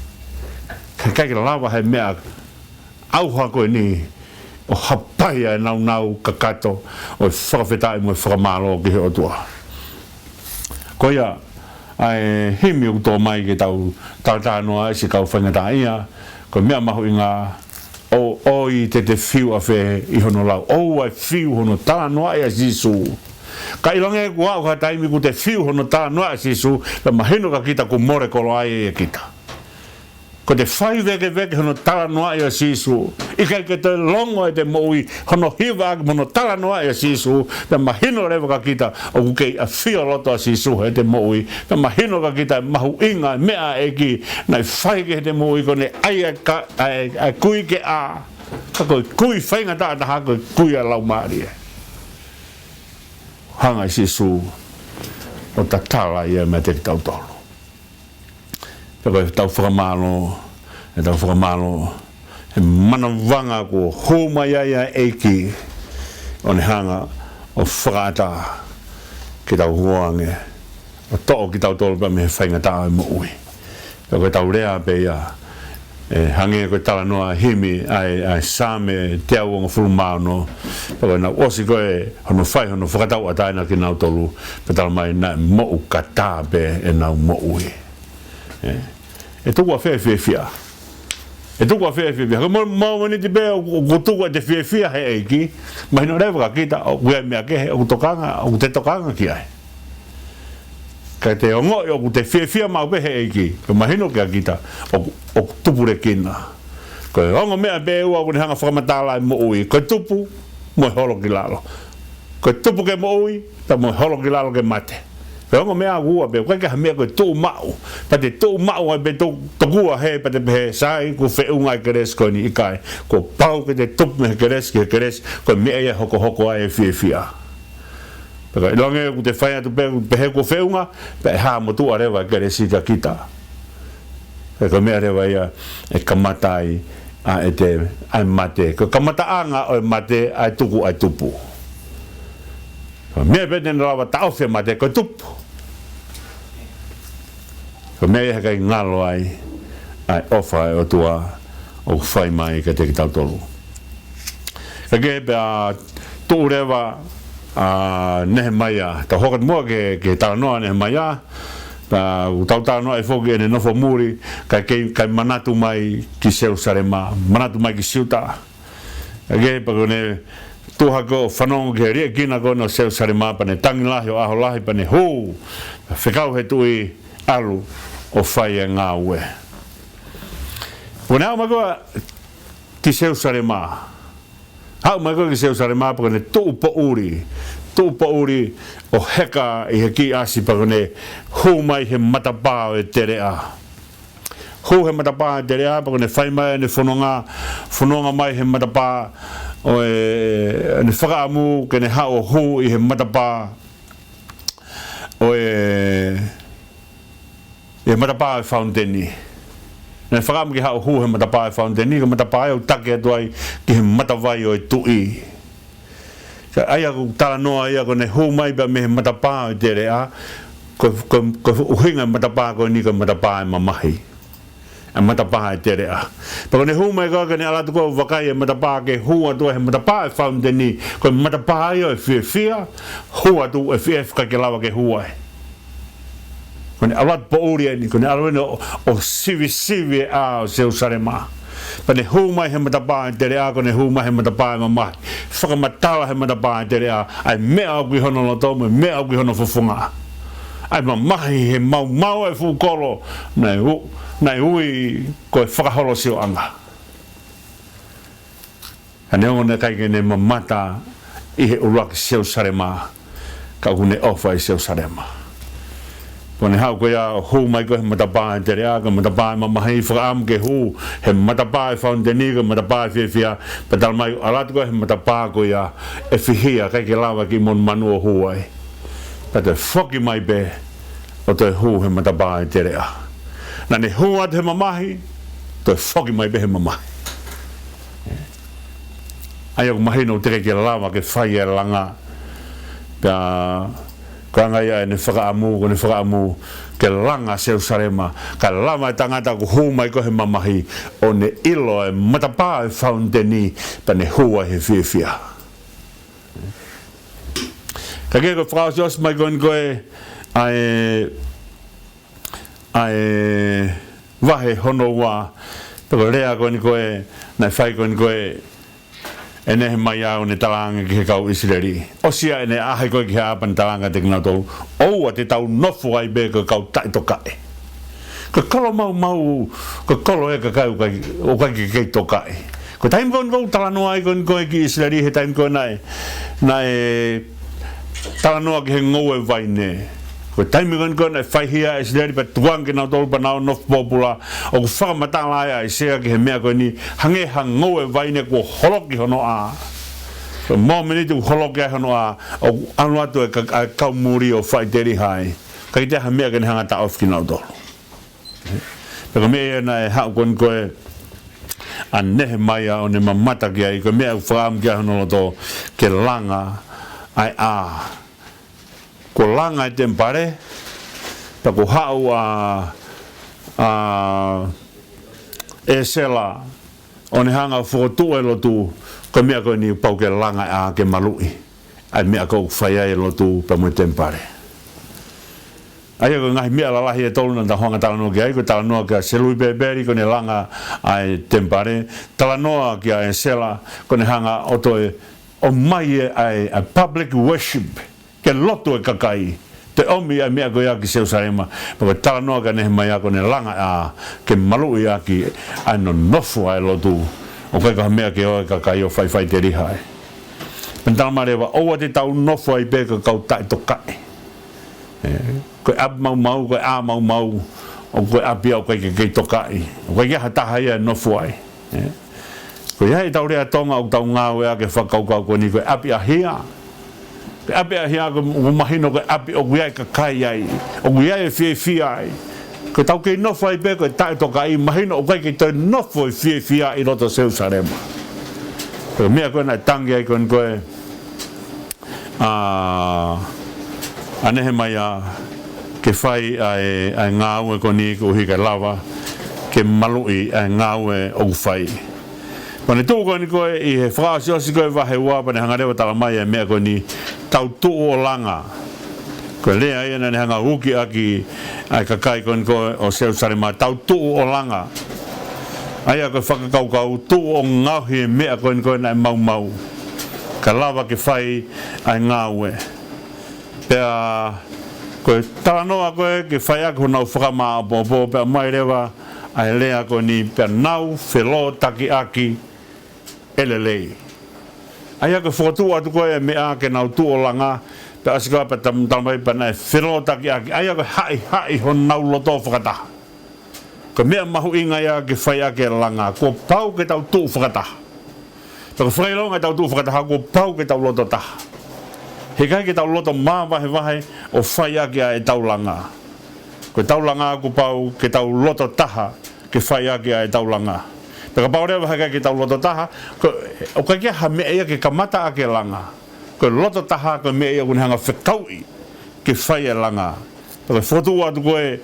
ka ʻikai ke lava he meʻa ʻauha ko eni ʻo hapai ʻa e naunau kakato ʻo e fakafetaʻi mo e fakamālō ki he ʻOtua. Ko ia, ʻa e himi ʻoku tō mai ke tau talatalanoa ai siʻi kau faingataʻaʻia, ko e meʻa mahuʻinga, ʻo, ʻoi te te fiu ʻafē ʻi hono lau. ʻOua ʻe fiu hono talanoaʻi ʻa Sīsū. Ka ʻilonga ʻoku aʻu ha taimi kuo te fiu hono talanoaʻi ʻa Sīsū, pea mahino kia kita kuo mole koloa ai ʻe kita. Ko ʻete fai vēkeveke hono talanoaʻi ʻa Sīsū, ʻikai ke toe longo ʻete moʻui, hono hiva ʻaki mo hono talanoaʻi ʻa Sīsū, pea mahino leva kia kita ʻoku kei ʻafio loto ʻa Sīsū heʻete moʻui, pea mahino kia kita e mahuʻinga e meʻa ʻa e ʻEiki naʻe fai ki heʻete moʻui, ko ʻene ʻai ʻa e ka-, ʻa e, ʻa e kui ke ʻā, ka ko e kui faingataʻa taha ko e kui ʻa e Laumālie. Hanga ʻe Sīsū ʻo tatala ia meiate kitautolu. Pea ko ʻetau fakamālō, ʻetau fakamālō, he manavanga kuo hū mai ai ʻa e ʻEiki ʻo ne hanga ʻo fakaʻatā ke tau hū ange ʻo toʻo kitautolu pea mei he faingataʻa ʻo e moʻui. Pea ko ʻetau lea pē ia, ʻe hangē ko e talanoa himi ʻa e, ʻa e Saame teau hongofulu mā ono, pea ko ʻenau ʻosi ko ē hono fai hono fakatauʻatāina kinautolu, pea tala mai naʻe moʻukatā pē ʻenau moʻui. Ē, ʻe tuku ʻafē e fiefia? ʻE tuku ʻafē e fiefia? Ko e mo-, mōmeniti pē ʻoku, ʻoku tuku ʻete fiefia he ʻEiki, mahino leva kia kita ʻoku ʻi ai e meʻa kehe ʻoku tokanga, ʻoku te tokanga ki ai. Ka te ongoʻi ʻoku te fiefia maʻu pē he ʻEiki, ko e mahino kia kita ʻoku, ʻoku tupulekina. Ko e ongo meʻa pē ʻe ua ʻoku ne hanga ʻo fakamatala e moʻui, ko e tupu mo e holo ki lalo. Ko e tupu ke moʻui, pea mo e holo ki lalo ke mate. Ko e ongo meʻa ʻe ua pē, ʻoku ʻikai ke ʻi ai ha meʻa ko e tuʻu maʻu, pea te tuʻu maʻu ai pē to-, tokua hē, pea te pehē, sai, kuo feʻunga e kelesi ko eni, ʻikai. Kuo pau ke te tupu mei he kelesi ki he kelesi, ko e meʻa ia ʻe hokohoko ai e fiefia. Pea ka ʻilonga ʻoku te fai atu pē, pehē kuo feʻunga, pea ʻe hā motuʻa leva e kelesi kia kita. Pea ko e meʻa leva ia ʻe kamata ai ʻa ʻete, ʻa e mate. Ko e kamataʻanga ʻo e mate ʻa e tuku ʻa e tupu. Ko e meʻa pē te ne lava ʻo taʻofi e mate, ko e tupu. Ko e meʻa ia he ʻikai ngalo ai ʻa e ʻofa ʻa e ʻOtua ʻoku fai mai kiate kitautolu. Ka ke pea tuʻu leva ʻa Nehemaia, tau hoko atu muʻa ki he, ki he talanoa ʻa Nehemaia, pea ʻoku tau talanoaʻi foki ʻene nofo muli, kae kei, kae manatu mai ki Selusalema, manatu mai ki Siuta. Ka ke pea ko ʻene tuʻu hake ʻo fanongo ki he liʻekina ko ena ʻo Selusalema, pea ne tangi lahi ʻo ʻaho lahi, pea ne hū, fekau he tuʻi, ʻalu ʻo fai e ngāue. Ko ʻene aʻu mai ko ē ki Selusalema. Aʻu mai ko ē ki Selusalema pea ko ʻene tuʻu poʻuli. Tuʻu poʻuli ʻo heka ʻi he kiʻi ʻasi pea ko ʻene hū mai he matapā ʻo e teleʻa. Hū he matapā ʻo e teleʻa pea ko ʻene fai mai ʻene fononga, fononga mai he matapā ʻo e, ʻene fakaʻamu ke ne haʻu ʻo hū ʻi he matapā ʻo e, ʻi he matapā ʻo e fauniteni. Naʻe fakaʻamu ke haʻu ʻo hū he matapā ʻo e fauniteni, ko e matapā ia ʻoku taki atu ai ki he matavai ʻo e tuʻi. Ka ʻa ia ko e talanoa ia ko ʻene hū mai pea mei he matapā ʻo e teleʻa, ko, ko, ko e ʻuhinga e matapā ko eni ko e matapā ʻo e mamahi. ʻA e matapā ʻo e teleʻa. Pea ko ʻene hū mai ko ē, ko ʻene ʻalu atu ko ē ʻo vakai e matapā ke hū atu ai he matapā ʻo e fauniteni, ko e matapā ia ʻo e fiefia, hū atu e fiefia ʻikai ke lava ke hū ai. Ko ʻene ʻalu atu poʻuli eni, ko ʻene ʻalu eni ʻo, ʻo sivisivi e ʻā ʻo Selusalema. Pea ne hū mai he matapā ʻo e teleʻa, ko ʻene hū mai he matapā ʻo e mamahi. Fakamatala he matapā ʻo e teleʻa ʻa e meʻa ʻoku ʻi hono loto mo e meʻa ʻoku ʻi hono fofonga. ʻA e mamahi he maumau e fuʻu kolo, naʻe u-, naʻe ui ko e fakaholosioʻanga. Ka neongo naʻe ʻikai ke ne mamata ʻi he ʻuluaki Selusalema, ka ʻoku ne ʻofa ʻi Selusalema. Ko ʻene haʻu ko ia ʻo hū mai ko ē he matapā ʻo e teleʻa, ko e matapā ʻo e mamahi, fakaʻamu ke hū he matapā ʻo e fauniteni, ko e matapā ʻo e fiefia, pea talamai ʻalu atu ko ē he matapā ko ia ʻe fihia, ʻikai ke lava e kiʻi monumanu ʻo hū ai. Pea toe foki mai pē ʻo toe hū he matapā ʻo e teleʻa. Naʻa ne hū atu he mamahi, toe foki mai pē he mamahi. ʻA ia ʻoku mahino ʻoku teʻeki ke lava ke fai e langa. Pea ko e anga ia ʻene fakaʻamu, ko ʻene fakaʻamu ke langa Selusalema, kae lava e tangata ʻoku hū mai ko ē he mamahi ʻo ne ʻilo e matapā ʻo e fauniteni, pea ne hū ai he fiefia. Ka ke ko e fakaʻosiʻosi mai ko eni ko ē ʻa e ʻa e vahe hono ua, pea ko e lea ko eni ko ē naʻe fai ko eni ko ē ʻe Nehemaia ʻo ne talaange ki he kau ʻIsileli. ʻOsi ia ʻene ʻaʻahi ko ē ki he ʻā pea ne talaange kiate kinautolu, ʻoua te tau nofo ai pē ko e kau taʻetokaʻi. Ko e kolo maumau, ko e kolo e kakai ʻoku ʻikai, ʻoku ʻikai ke kei tokaʻi. Ko e taimi ko eni ʻoku talanoa ai ko eni ko ē ki ʻIsileli, he taimi ko ē naʻe, naʻe talanoa ki he ngoue vaine. Ko e taimi ko eni ko ē naʻe faihia ʻa ʻIsileli pea tukuange kinautolu pea nau nofo pōpula, ʻoku fakamatala ai ʻa ʻAisea ki he meʻa ko eni, hangē ha ngoue vaine kuo holoki hono ʻā. Ko e mōmeniti ʻoku holoki ai hono ʻā, ʻoku ʻalu atu e ka-, ʻa e kau muli ʻo faʻiteliha ai. ʻIkai toe ha meʻa ke ne hanga ʻo taʻofi kinautolu. Pea ko e meʻa ia naʻe haʻu ko eni ko ē ʻa Nehemaia ʻo ne mamata ki ai, ko e meʻa ʻoku fakaʻamu ki ai hono loto ke langa ʻa e ʻā. Kuo langa e temipale, pea kuo haʻu ʻa, ʻa ʻEsela ʻo ne hanga ʻo fokotuʻu e lotu, ko e meʻa ko eni pau ke langa ʻa e ʻā ke maluʻi ʻa e meʻa ʻoku fai ai e lotu pea mo e temipale. ʻA ia ko e ngaahi meʻa lalahi ʻe tolu naʻa tau hanga talanoa ki ai, ko e talanoa kia Selupepeli ko ʻene langa ʻa e temipale, talanoa kia ʻEsela ko ʻene hanga ʻo toe ʻomai e ʻa e, ʻa e public worship, ke lotu e kakai, toe ʻomi ʻa e meʻa ko ia ki Selusalema, pea ko e talanoa kia Nehemaia ko ʻene langa ʻa e ʻā ke maluʻi ʻaki ʻa e nonofo ʻa e lotu, ʻoku ʻikai ko ha meʻa ke ō e kakai ʻo faifaiteliha ai. Pea ne talamai leva, ʻoua te tau nofo ai pē ko e kau taʻetokaʻi. ʻE, ko e ʻapi maumau, ko e ʻā maumau, ʻoku ko e ʻapi ia ʻoku ʻikai ke kei tokaʻi. ʻOku ʻikai ke ʻi ai ha taha ia ʻe nofo ai. ʻE, ko ia ʻetau lea Tonga ʻoku tau ngāueʻaki e fakakaukau ko eni ko e ʻapi ʻahia. Ko e ʻapi ʻahia ʻoku, ʻoku mahino ko e ʻapi ʻoku ʻi ai e kakai ai, ʻoku ʻi ai e fiefia ai. Ko ʻetau kei nofo ai pē ko e taʻetokaʻi, mahino ʻoku ʻikai ke toe nofo e fiefia ʻi loto Selusalema. Ko e meʻa ko ē naʻe tangi ai ko eni ko ē ʻa, ʻa Nehemaia ke fai ʻa e, ʻa e ngāue ko eni koeʻuhi ke lava ke maluʻi ʻa e ngāue ʻoku fai. Pea ne tuʻu ko eni ko ē ʻi he fakaʻosiʻosi ko ē vahe ua, pea ne hanga leva ʻo talamai ʻa e meʻa ko eni, tau tuʻu ʻo langa. Ko e lea ia naʻa ne hanga ʻo uki ʻaki ʻa e kakai ko eni ko ē ʻo Selusalema, tau tuʻu ʻo langa. ʻA ia ko e fakakaukau tuʻu ʻo ngaohi e meʻa ko eni ko ē naʻe maumau, kae lava ke fai ʻa e ngāue. Pea ko e talanoa ko ē ke fai ʻaki honau fakamāʻopoʻopo, pea ʻomai leva ʻa e lea ko eni, pea nau felōtakiʻaki ʻe lelei. ʻA ia ko e fokotuʻu atu ko ē e meʻa ke nau tuʻu ʻo langa, pea ʻosi ko ia pea tam-, talamai pea naʻe felōtakiʻaki. ʻA ia ko e haʻihaʻi honau loto fakataha. Ko e meʻa mahuʻinga ia ke fai ʻaki e langa, kuo pau ke tau tuʻu fakataha. Pea ko e fakaʻilonga ʻetau tuʻu fakataha, kuo pau ke tau loto taha. He ʻikai ke tau loto māvahevahe ʻo fai ʻaki ʻa ʻetau langa. Ko ʻetau langa kuo pau ke tau loto taha ke fai ʻaki ʻa ʻetau langa. Pea kapau leva he ʻikai ke tau loto taha, ko, ʻoku ʻikai ke ʻi ai ha meʻa ia ke kamata ʻaki e langa. Ko e loto taha ko e meʻa ia ʻoku ne hanga ʻo fekauʻi ke fai e langa. Pea ko e fokotuʻu atu ko ē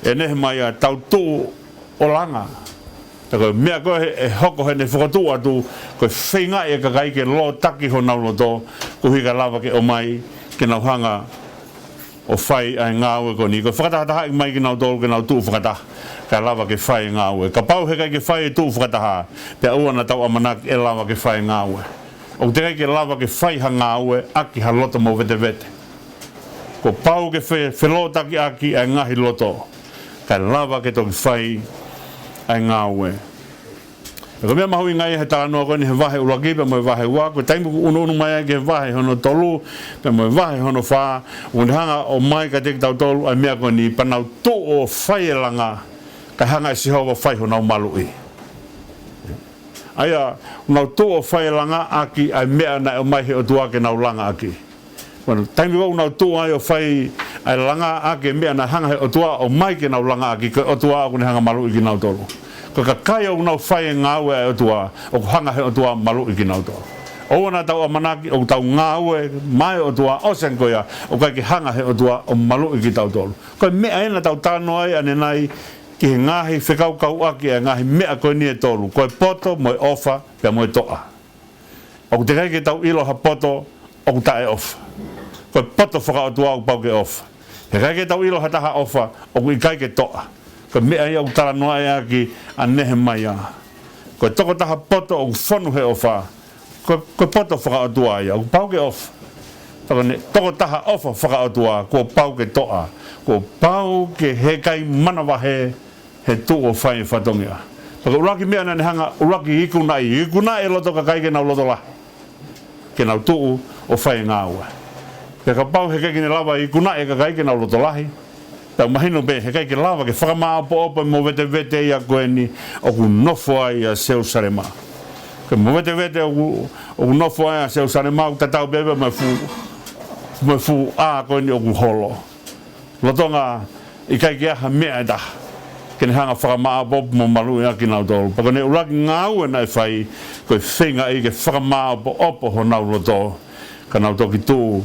ʻe Nehemaia, tau tuʻu ʻo langa. Pea ko e meʻa ko ē ʻe hoko heʻene fokotuʻu atu, ko e feingaʻi e kakai ke lōtaki honau loto, koeʻuhi kae lava ke ʻomai ke nau hanga ʻo fai ʻa e ngāue ko eni. Ko e fakatahatahaʻi mai kinautolu ke nau tuʻu fakataha kae lava ke fai e ngāue. Kapau heʻikai ke fai e tuʻu fakataha, pea ʻoua naʻa tau ʻamanaki ʻe lava ke fai e ngāue. ʻOku teʻeki ai ke lava ke fai ha ngāue ʻaki ha loto movetevete. Kuo pau ke fe-, felōtakiʻaki ʻa e ngaahi loto kae lava ke toki fai ʻa e ngāue. Pea ko e meʻa mahuʻinga ia he talanoa ko eni he vahe ʻuluaki pea mo e vahe ua, ko e taimi ʻoku ʻunuʻunu mai ai ki he vahe hono tolu pea mo e vahe hono fā, ʻoku ne hanga ʻo ʻomai kiate kitautolu ʻa e meʻa ko eni, pea nau tuʻu ʻo fai e langa, kae hanga ʻe Sihova ʻo fai honau maluʻi. ʻA ia, nau tuʻu ʻo fai e langa ʻaki ʻa e meʻa naʻe ʻomai he ʻOtua ke nau langa ʻaki. Ko e taimi ʻoku nau tuʻu ai ʻo fai ʻa e langa ʻaki e meʻa naʻe hanga he ʻOtua ʻo ʻomai ke nau langa ʻaki, ko e ʻOtua ʻoku ne hanga ʻo maluʻi kinautolu. Ko e kakai ʻoku nau fai e ngāue ʻa e ʻOtua, ʻoku hanga he ʻOtua ʻo maluʻi kinautolu. ʻOua naʻa tau ʻamanaki ʻoku tau ngāue maʻá e ʻOtua, ʻosi ange ko ia, ʻoku ʻikai ke hanga he ʻOtua ʻo maluʻi kitautolu. Ko e meʻa ia naʻa tau talanoa ai ʻanenai ki he ngaahi fekaukauʻaki ʻa e ngaahi meʻa ko eni ʻe tolu, ko e poto, mo e ʻofa, pea mo e toʻa. ʻOku teʻeki ai ke tau ʻilo ha poto ʻoku taʻeʻofa. Ko e poto fakaʻotua ʻoku pau ke ʻofa. Heʻikai ke tau ʻilo ha taha ʻofa ʻoku ʻikai ke toʻa. Ko e meʻa ia ʻoku talanoa ai ʻaki ʻa Nehemaia. Ko e tokotaha poto ʻoku fonu he ʻofa, ko, ko e poto fakaʻotua ia, ʻoku pau ke ʻofa. Tokone, tokotaha ʻofa fakaʻotua, kuo pau ke toʻa. Kuo pau ke heʻikai manavahē he tuʻu ʻo fai e fatongia. Pea ko e ʻuluaki meʻa naʻa ne hanga, ʻuluaki ikunaʻi, ikunaʻi e loto kakai ke nau loto lahi, ke nau tuʻu ʻo fai e ngāue. Pea kapau heʻikai ke ne lava ʻo ikunaʻi e kakai ke nau loto lahi, pea mahino pē heʻikai ke lava ke fakamāʻopoʻopo e movetevete ia ko eni ʻoku nofo ai ʻa Selusalema. Ko e movetevete ʻoku, ʻoku nofo ai ʻa Selusalema, ʻoku tatau pē pea mo e fuʻu, mo e fuʻu ʻā ko eni ʻoku holo. Lolotonga ʻikai ke ʻi ai ha meʻa ʻe taha ke ne hanga ʻo fakamāʻopoʻopo mo maluʻi ʻa kinautolu. Pea ko ʻene ʻuluaki ngāue naʻe fai, ko e feingaʻi ke fakamāʻopoʻopo honau loto, ka nau toki tuʻu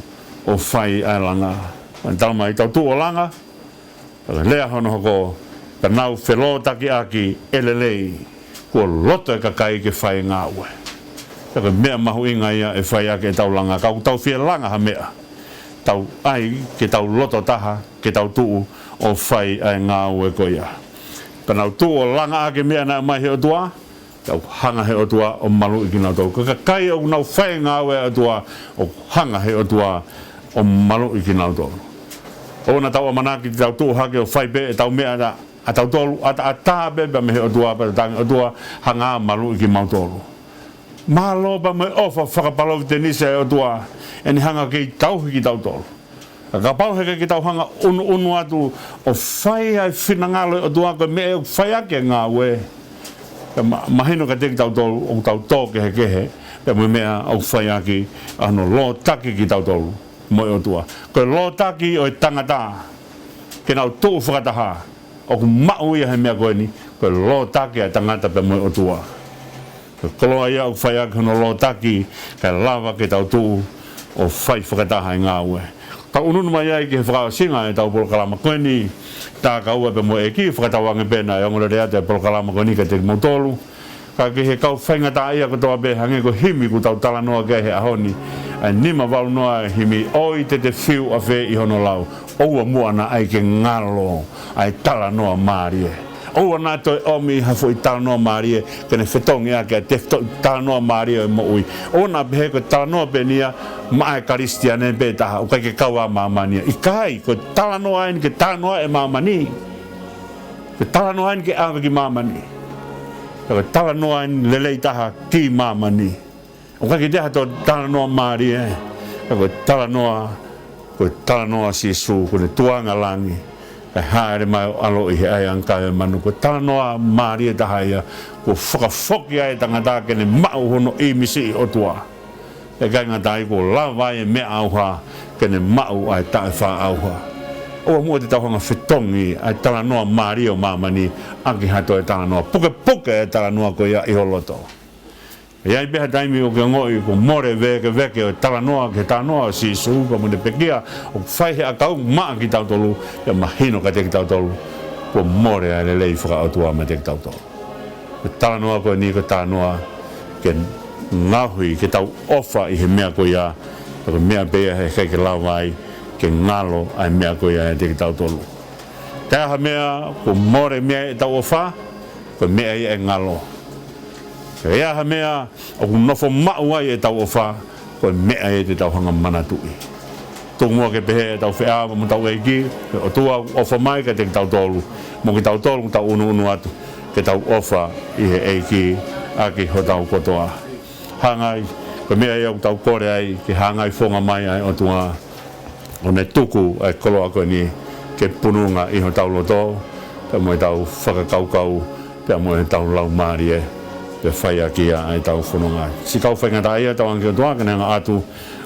ʻo fai ʻa e langa. Pea ne talamai, tau tuʻu ʻo langa, pea lea hono hoko, ka nau felōtakiʻaki ʻe lelei, kuo loto e kakai ke fai e ngāue. Pea ko e meʻa mahuʻinga ia ʻe fai ʻaki ʻetau langa. Ka ʻoku tau fie langa ha meʻa, tau ʻai ke tau loto taha, ke tau tuʻu ʻo fai ʻa e ngāue ko ia. Pea nau tuʻu ʻo langa ʻaki e meʻa naʻe ʻomai he ʻOtua, pea ʻoku hanga he ʻOtua ʻo maluʻi kinautolu. Ko e kakai ʻoku nau fai e ngāue ʻa e ʻOtua, ʻoku hanga he ʻOtua ʻo maluʻi kinautolu. ʻOua naʻa tau ʻamanaki te tau tuʻu hake ʻo fai pē ʻetau meʻa ʻa, ʻatautolu, ʻataʻatā pē pea mei he ʻOtua, pea talaange ʻe he ʻOtua, hanga ʻo maluʻi kimautolu. Mālō pea mo e ʻofa fakapalōvetenisi ʻa e ʻOtua, ʻene hanga ʻo kei tauhi kitautolu. Ka kapau heʻikai ke tau hanga ʻo ʻunuʻunu atu ʻo fai ʻa e finangalo ʻo e ʻOtua, ko e meʻa ʻoku fai ʻaki e ngāue, pea ma-, mahino kiate kitautolu ʻoku tau tō kehekehe pea mo e meʻa ʻoku fai ʻaki ʻa hono lōtaki kitautolu mo e ʻOtua. Ko e lōtaki ʻo e tangata ke nau tuʻu fakataha, ʻoku maʻu ia he meʻa ko eni, ko e lōtaki ʻa e tangata pea mo e ʻOtua. Ko e koloa ia ʻoku fai ʻaki hono lōtaki, kae lava ke tau tuʻu ʻo fai fakataha e ngāue. Tau ʻunuʻunu mai ai ki he fakaʻosinga ʻetau polokalama ko eni, tā kaua pea mo e ʻEiki, fakatauange pē naʻe ongoongolelei atu e polokalama ko eni kiate kimoutolu. Ka ki he kau faingataʻaʻia kotoa pē, hangē ko e himi ʻoku tau talanoa ki ai he ʻaho ni, ʻa e nima valu noa e himi, ʻoi te te fiu ʻafē ʻi hono lau. ʻOua muʻa naʻa ʻai ke ngalo ʻa e talanoa mālie. ʻOua naʻa toe ʻomi ha foʻi talanoa mālie ke ne fetongi ʻaki ʻa e tefitoʻi talanoa mālie ʻo e moʻui. ʻOua naʻa pehē ko e talanoa pē eni ia maʻa e Kalisitiane pē taha, ʻoku ʻikai ke kau ʻa māmani ia. ʻIkai, ko e talanoa eni ke talanoa e māmani. Ko e talanoa eni ke ʻave ki māmani. Ko e talanoa eni lelei taha ki māmani. ʻOku ʻikai ke toe ha talanoa mālie, ka ko e talanoa, ko e talanoa ʻa Sīsū, ko ʻene tuʻunga langi, kae hāʻele mai ʻo ʻaloʻi he ʻaiʻanga kai ʻo e manu. Ko e talanoa mālie taha ia, kuo fakafoki ai e tangata ke ne maʻu hono ʻīmisi ʻi he ʻOtua. ʻIkai ngata ai, kuo lava ai e meʻa ʻauha ke ne maʻu ʻa e taʻefaʻaʻauha. ʻOua muʻa te tau hanga ʻo fetongi ʻa e talanoa mālie ʻo māmani ʻaki ha toe talanoa. Pukepuke e talanoa ko ia ʻi ho loto. ʻE ʻi ai pē ha taimi ʻoku ke ongoʻi kuo mole e vēkeveke ʻo e talanoa ki he talanoa ʻo Sīsū pea mo ʻene pekia, ʻoku fai he ʻakau maʻa kitautolu, pea mahino kiate kitautolu kuo mole ʻa e lelei faka-ʻOtua meiate kitautolu. Ko e talanoa ko eni ko e talanoa ke ngaohi ke tau ʻofa ʻi he meʻa ko ia, pea ko e meʻa pē ia he ʻikai ke lava ai ke ngalo ʻa e meʻa ko ia ʻiate kitautolu. Taha meʻa kuo mole meʻa ʻetau ʻofa, ko e meʻa ia ʻe ngalo. Ka ʻi ai ha meʻa ʻoku nofo maʻu ai ʻetau ʻofa, ko e meʻa ia te tau hanga ʻo manatuʻi. Tuku muʻa ke pehē ʻetau feʻao mo hotau ʻEiki, ko e ʻOtua ʻoku ʻofa mai kiate kitautolu, mo kitautolu ʻoku tau ʻunuʻunu atu ke tau ʻofa ʻi he ʻEiki ʻaki hotau kotoa. Hanga ai, ko e meʻa ia ʻoku tau kole ai ke hangai fofonga mai ʻa e ʻOtua ʻo ne tuku ʻa e koloa ko eni ke pununga ʻi hotau loto, pea mo ʻetau fakakaukau, pea mo ʻetau laumālie, pea fai ʻaki ia ʻa ʻetau fononga. Siʻi kau faingataʻaʻia, tauange ki he ʻOtua ke ne hanga ʻo ʻoatu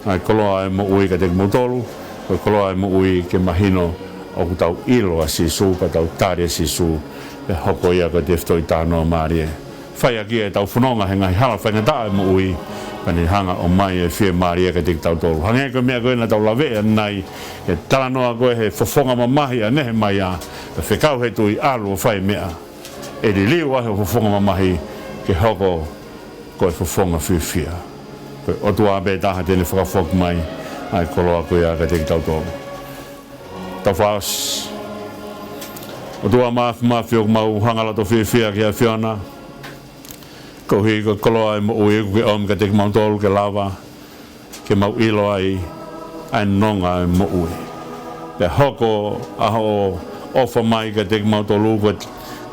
ʻa e koloa ʻo e moʻui kiate kimoutolu, ko e koloa ʻo e moʻui ke mahino ʻoku tau ʻilo ʻa Sīsū, pea tau tali ʻa Sīsū, pea hoko ia ko e tefitoʻi talanoa mālie. Fai ʻaki ʻetau fononga he ngaahi hala faingataʻa ʻo e moʻui, pea ne hanga ʻo ʻomai e fiemālie kiate kitautolu. Hangē ko e meʻa ko ē naʻa tau laveʻi ʻanenai, ʻa e talanoa ko ē he fofonga mamahi ʻa Nehemaia, pea fekau he tui ʻalu ʻo fai meʻa. ʻE liliu ʻa hoʻo fofonga mamahi ke hoko ko e fofonga fiefia. Ko e ʻOtua pē taha te ne fakafoki mai ʻa e koloa ko ia kiate kitautolu. Tau fakaʻosi. ʻOtua Māfimafi, ʻoku mau hanga loto fiefia ki he ʻAfiona, koeʻuhi ko e koloa ʻo e moʻui ʻoku ke ʻomi kiate kimautolu ke lava ke mau ʻilo ai ʻa e nonga ʻo e moʻui. Pea hoko ʻa hoʻo ʻofa mai kiate kimautolu ko e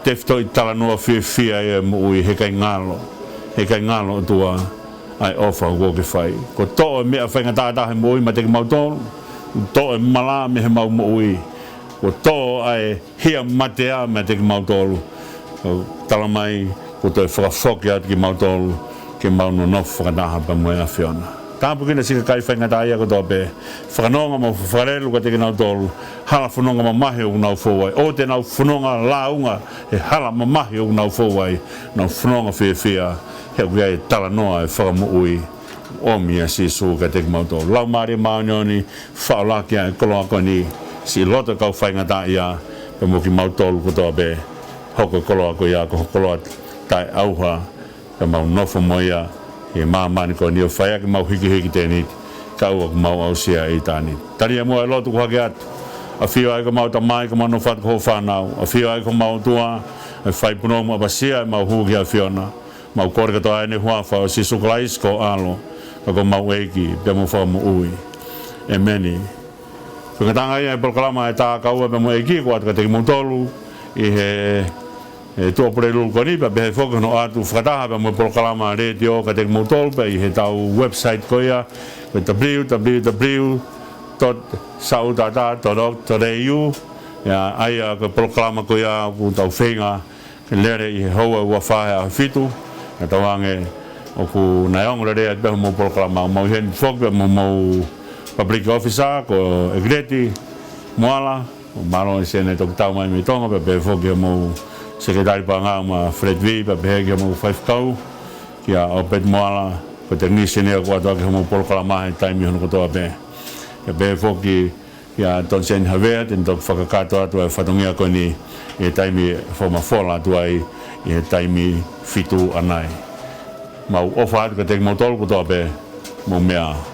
tefitoʻi talanoa fiefia ia ʻo e moʻui, he ʻikai ngalo, he ʻikai ngalo, ʻOtua, ʻa e ʻofa kuo ke fai. Kuo toʻo e meʻa faingataʻa taha he moʻui meiate kimautolu, kuo toʻo e mala mei heʻemau moʻui, kuo toʻo ʻa e hia matea meiate kimautolu. ʻOku tala mai kuo toe fakafoki atu kimautolu ke mau nonofo fakataha pea mo e ʻAfiona. Tāpuekina siʻi kakai faingataʻaʻia kotoa pē. Fakanonga mo fakalelu kiate kinautolu. Hala fononga mamahi ʻoku nau fou ai, ʻoua te nau fononga lāunga he hala mamahi ʻoku nau fou ai. Nau fononga fiefia he ʻoku ʻi ai e talanoa ʻo e fakamoʻui ʻomi ʻe Sīsū kiate kimautolu. Laumālie Māʻoniʻoni, fakaʻoaki ʻa e koloa ko eni, siʻi loto kau faingataʻaʻia, pea mo kimautolu kotoa pē. Hoko e koloa ko ia ko e koloa taʻeʻauha, pea mau nofo mo ia ʻi māmani ko eni ʻo fai ʻaki ʻemau hikihiki tēniti, kae ʻoua kuo mau aʻusia ʻa ʻitāniti. Tali muʻa e lotu kuo hake atu. ʻAfio ai ko homau Tamai, ke mau nofo atu ko hoʻo fānau. ʻAfio ai ko homau ʻOtua, ʻa e fai punou mo ʻapasia ʻemau hū ki he ʻAfiona. Mau kole kotoa ʻeni he huafa ʻo Sīsū Kalaisi ko ho ʻAlo, ko homau ʻEiki pea mo e Fakamoʻui. ʻĒmeni. Ko e ngataʻanga ia e polokalama ʻa e Takaua pea mo e ʻEiki kuo ʻoatu kiate kimoutolu ʻi he, he Tuʻapulelulu ko eni, pea pehē foki hono ʻoatu fakataha pea mo e polokalama letiō kiate kimoutolu pē ʻi heʻetau website ko ia, ko e www dot sautata dot org dot au. ʻA ia ko e polokalama ko ia ʻoku tau feinga ke lele ʻi he houa ʻe ua fā he ʻaho fitu, ʻa ia tauange ʻoku nau ongo lelei atu pē homou polokalama. Mau ʻi heni foki pē mo homou public officer ko ʻEkileti Moala, ʻo mālō ʻene toki tau mai mei Tonga, pea pehē foki homou Sekelitali Paʻanga mo Fred V, pea pehē ki homou faifekau, kia ʻOpeti Moala, ko e tekiniseni ia kuo ʻoatu ʻaki homou polokalama he taimi hono kotoa pē. Pea pehē foki kia Toniseni Havea, te ne toki fakakakato atu ʻa e fatongia ko eni ʻi he taimi ʻe fakamafola atu ai ʻi he taimi fitu ʻanai. Mau ʻofa atu kiate kimoutolu kotoa pē, mou meʻa ā.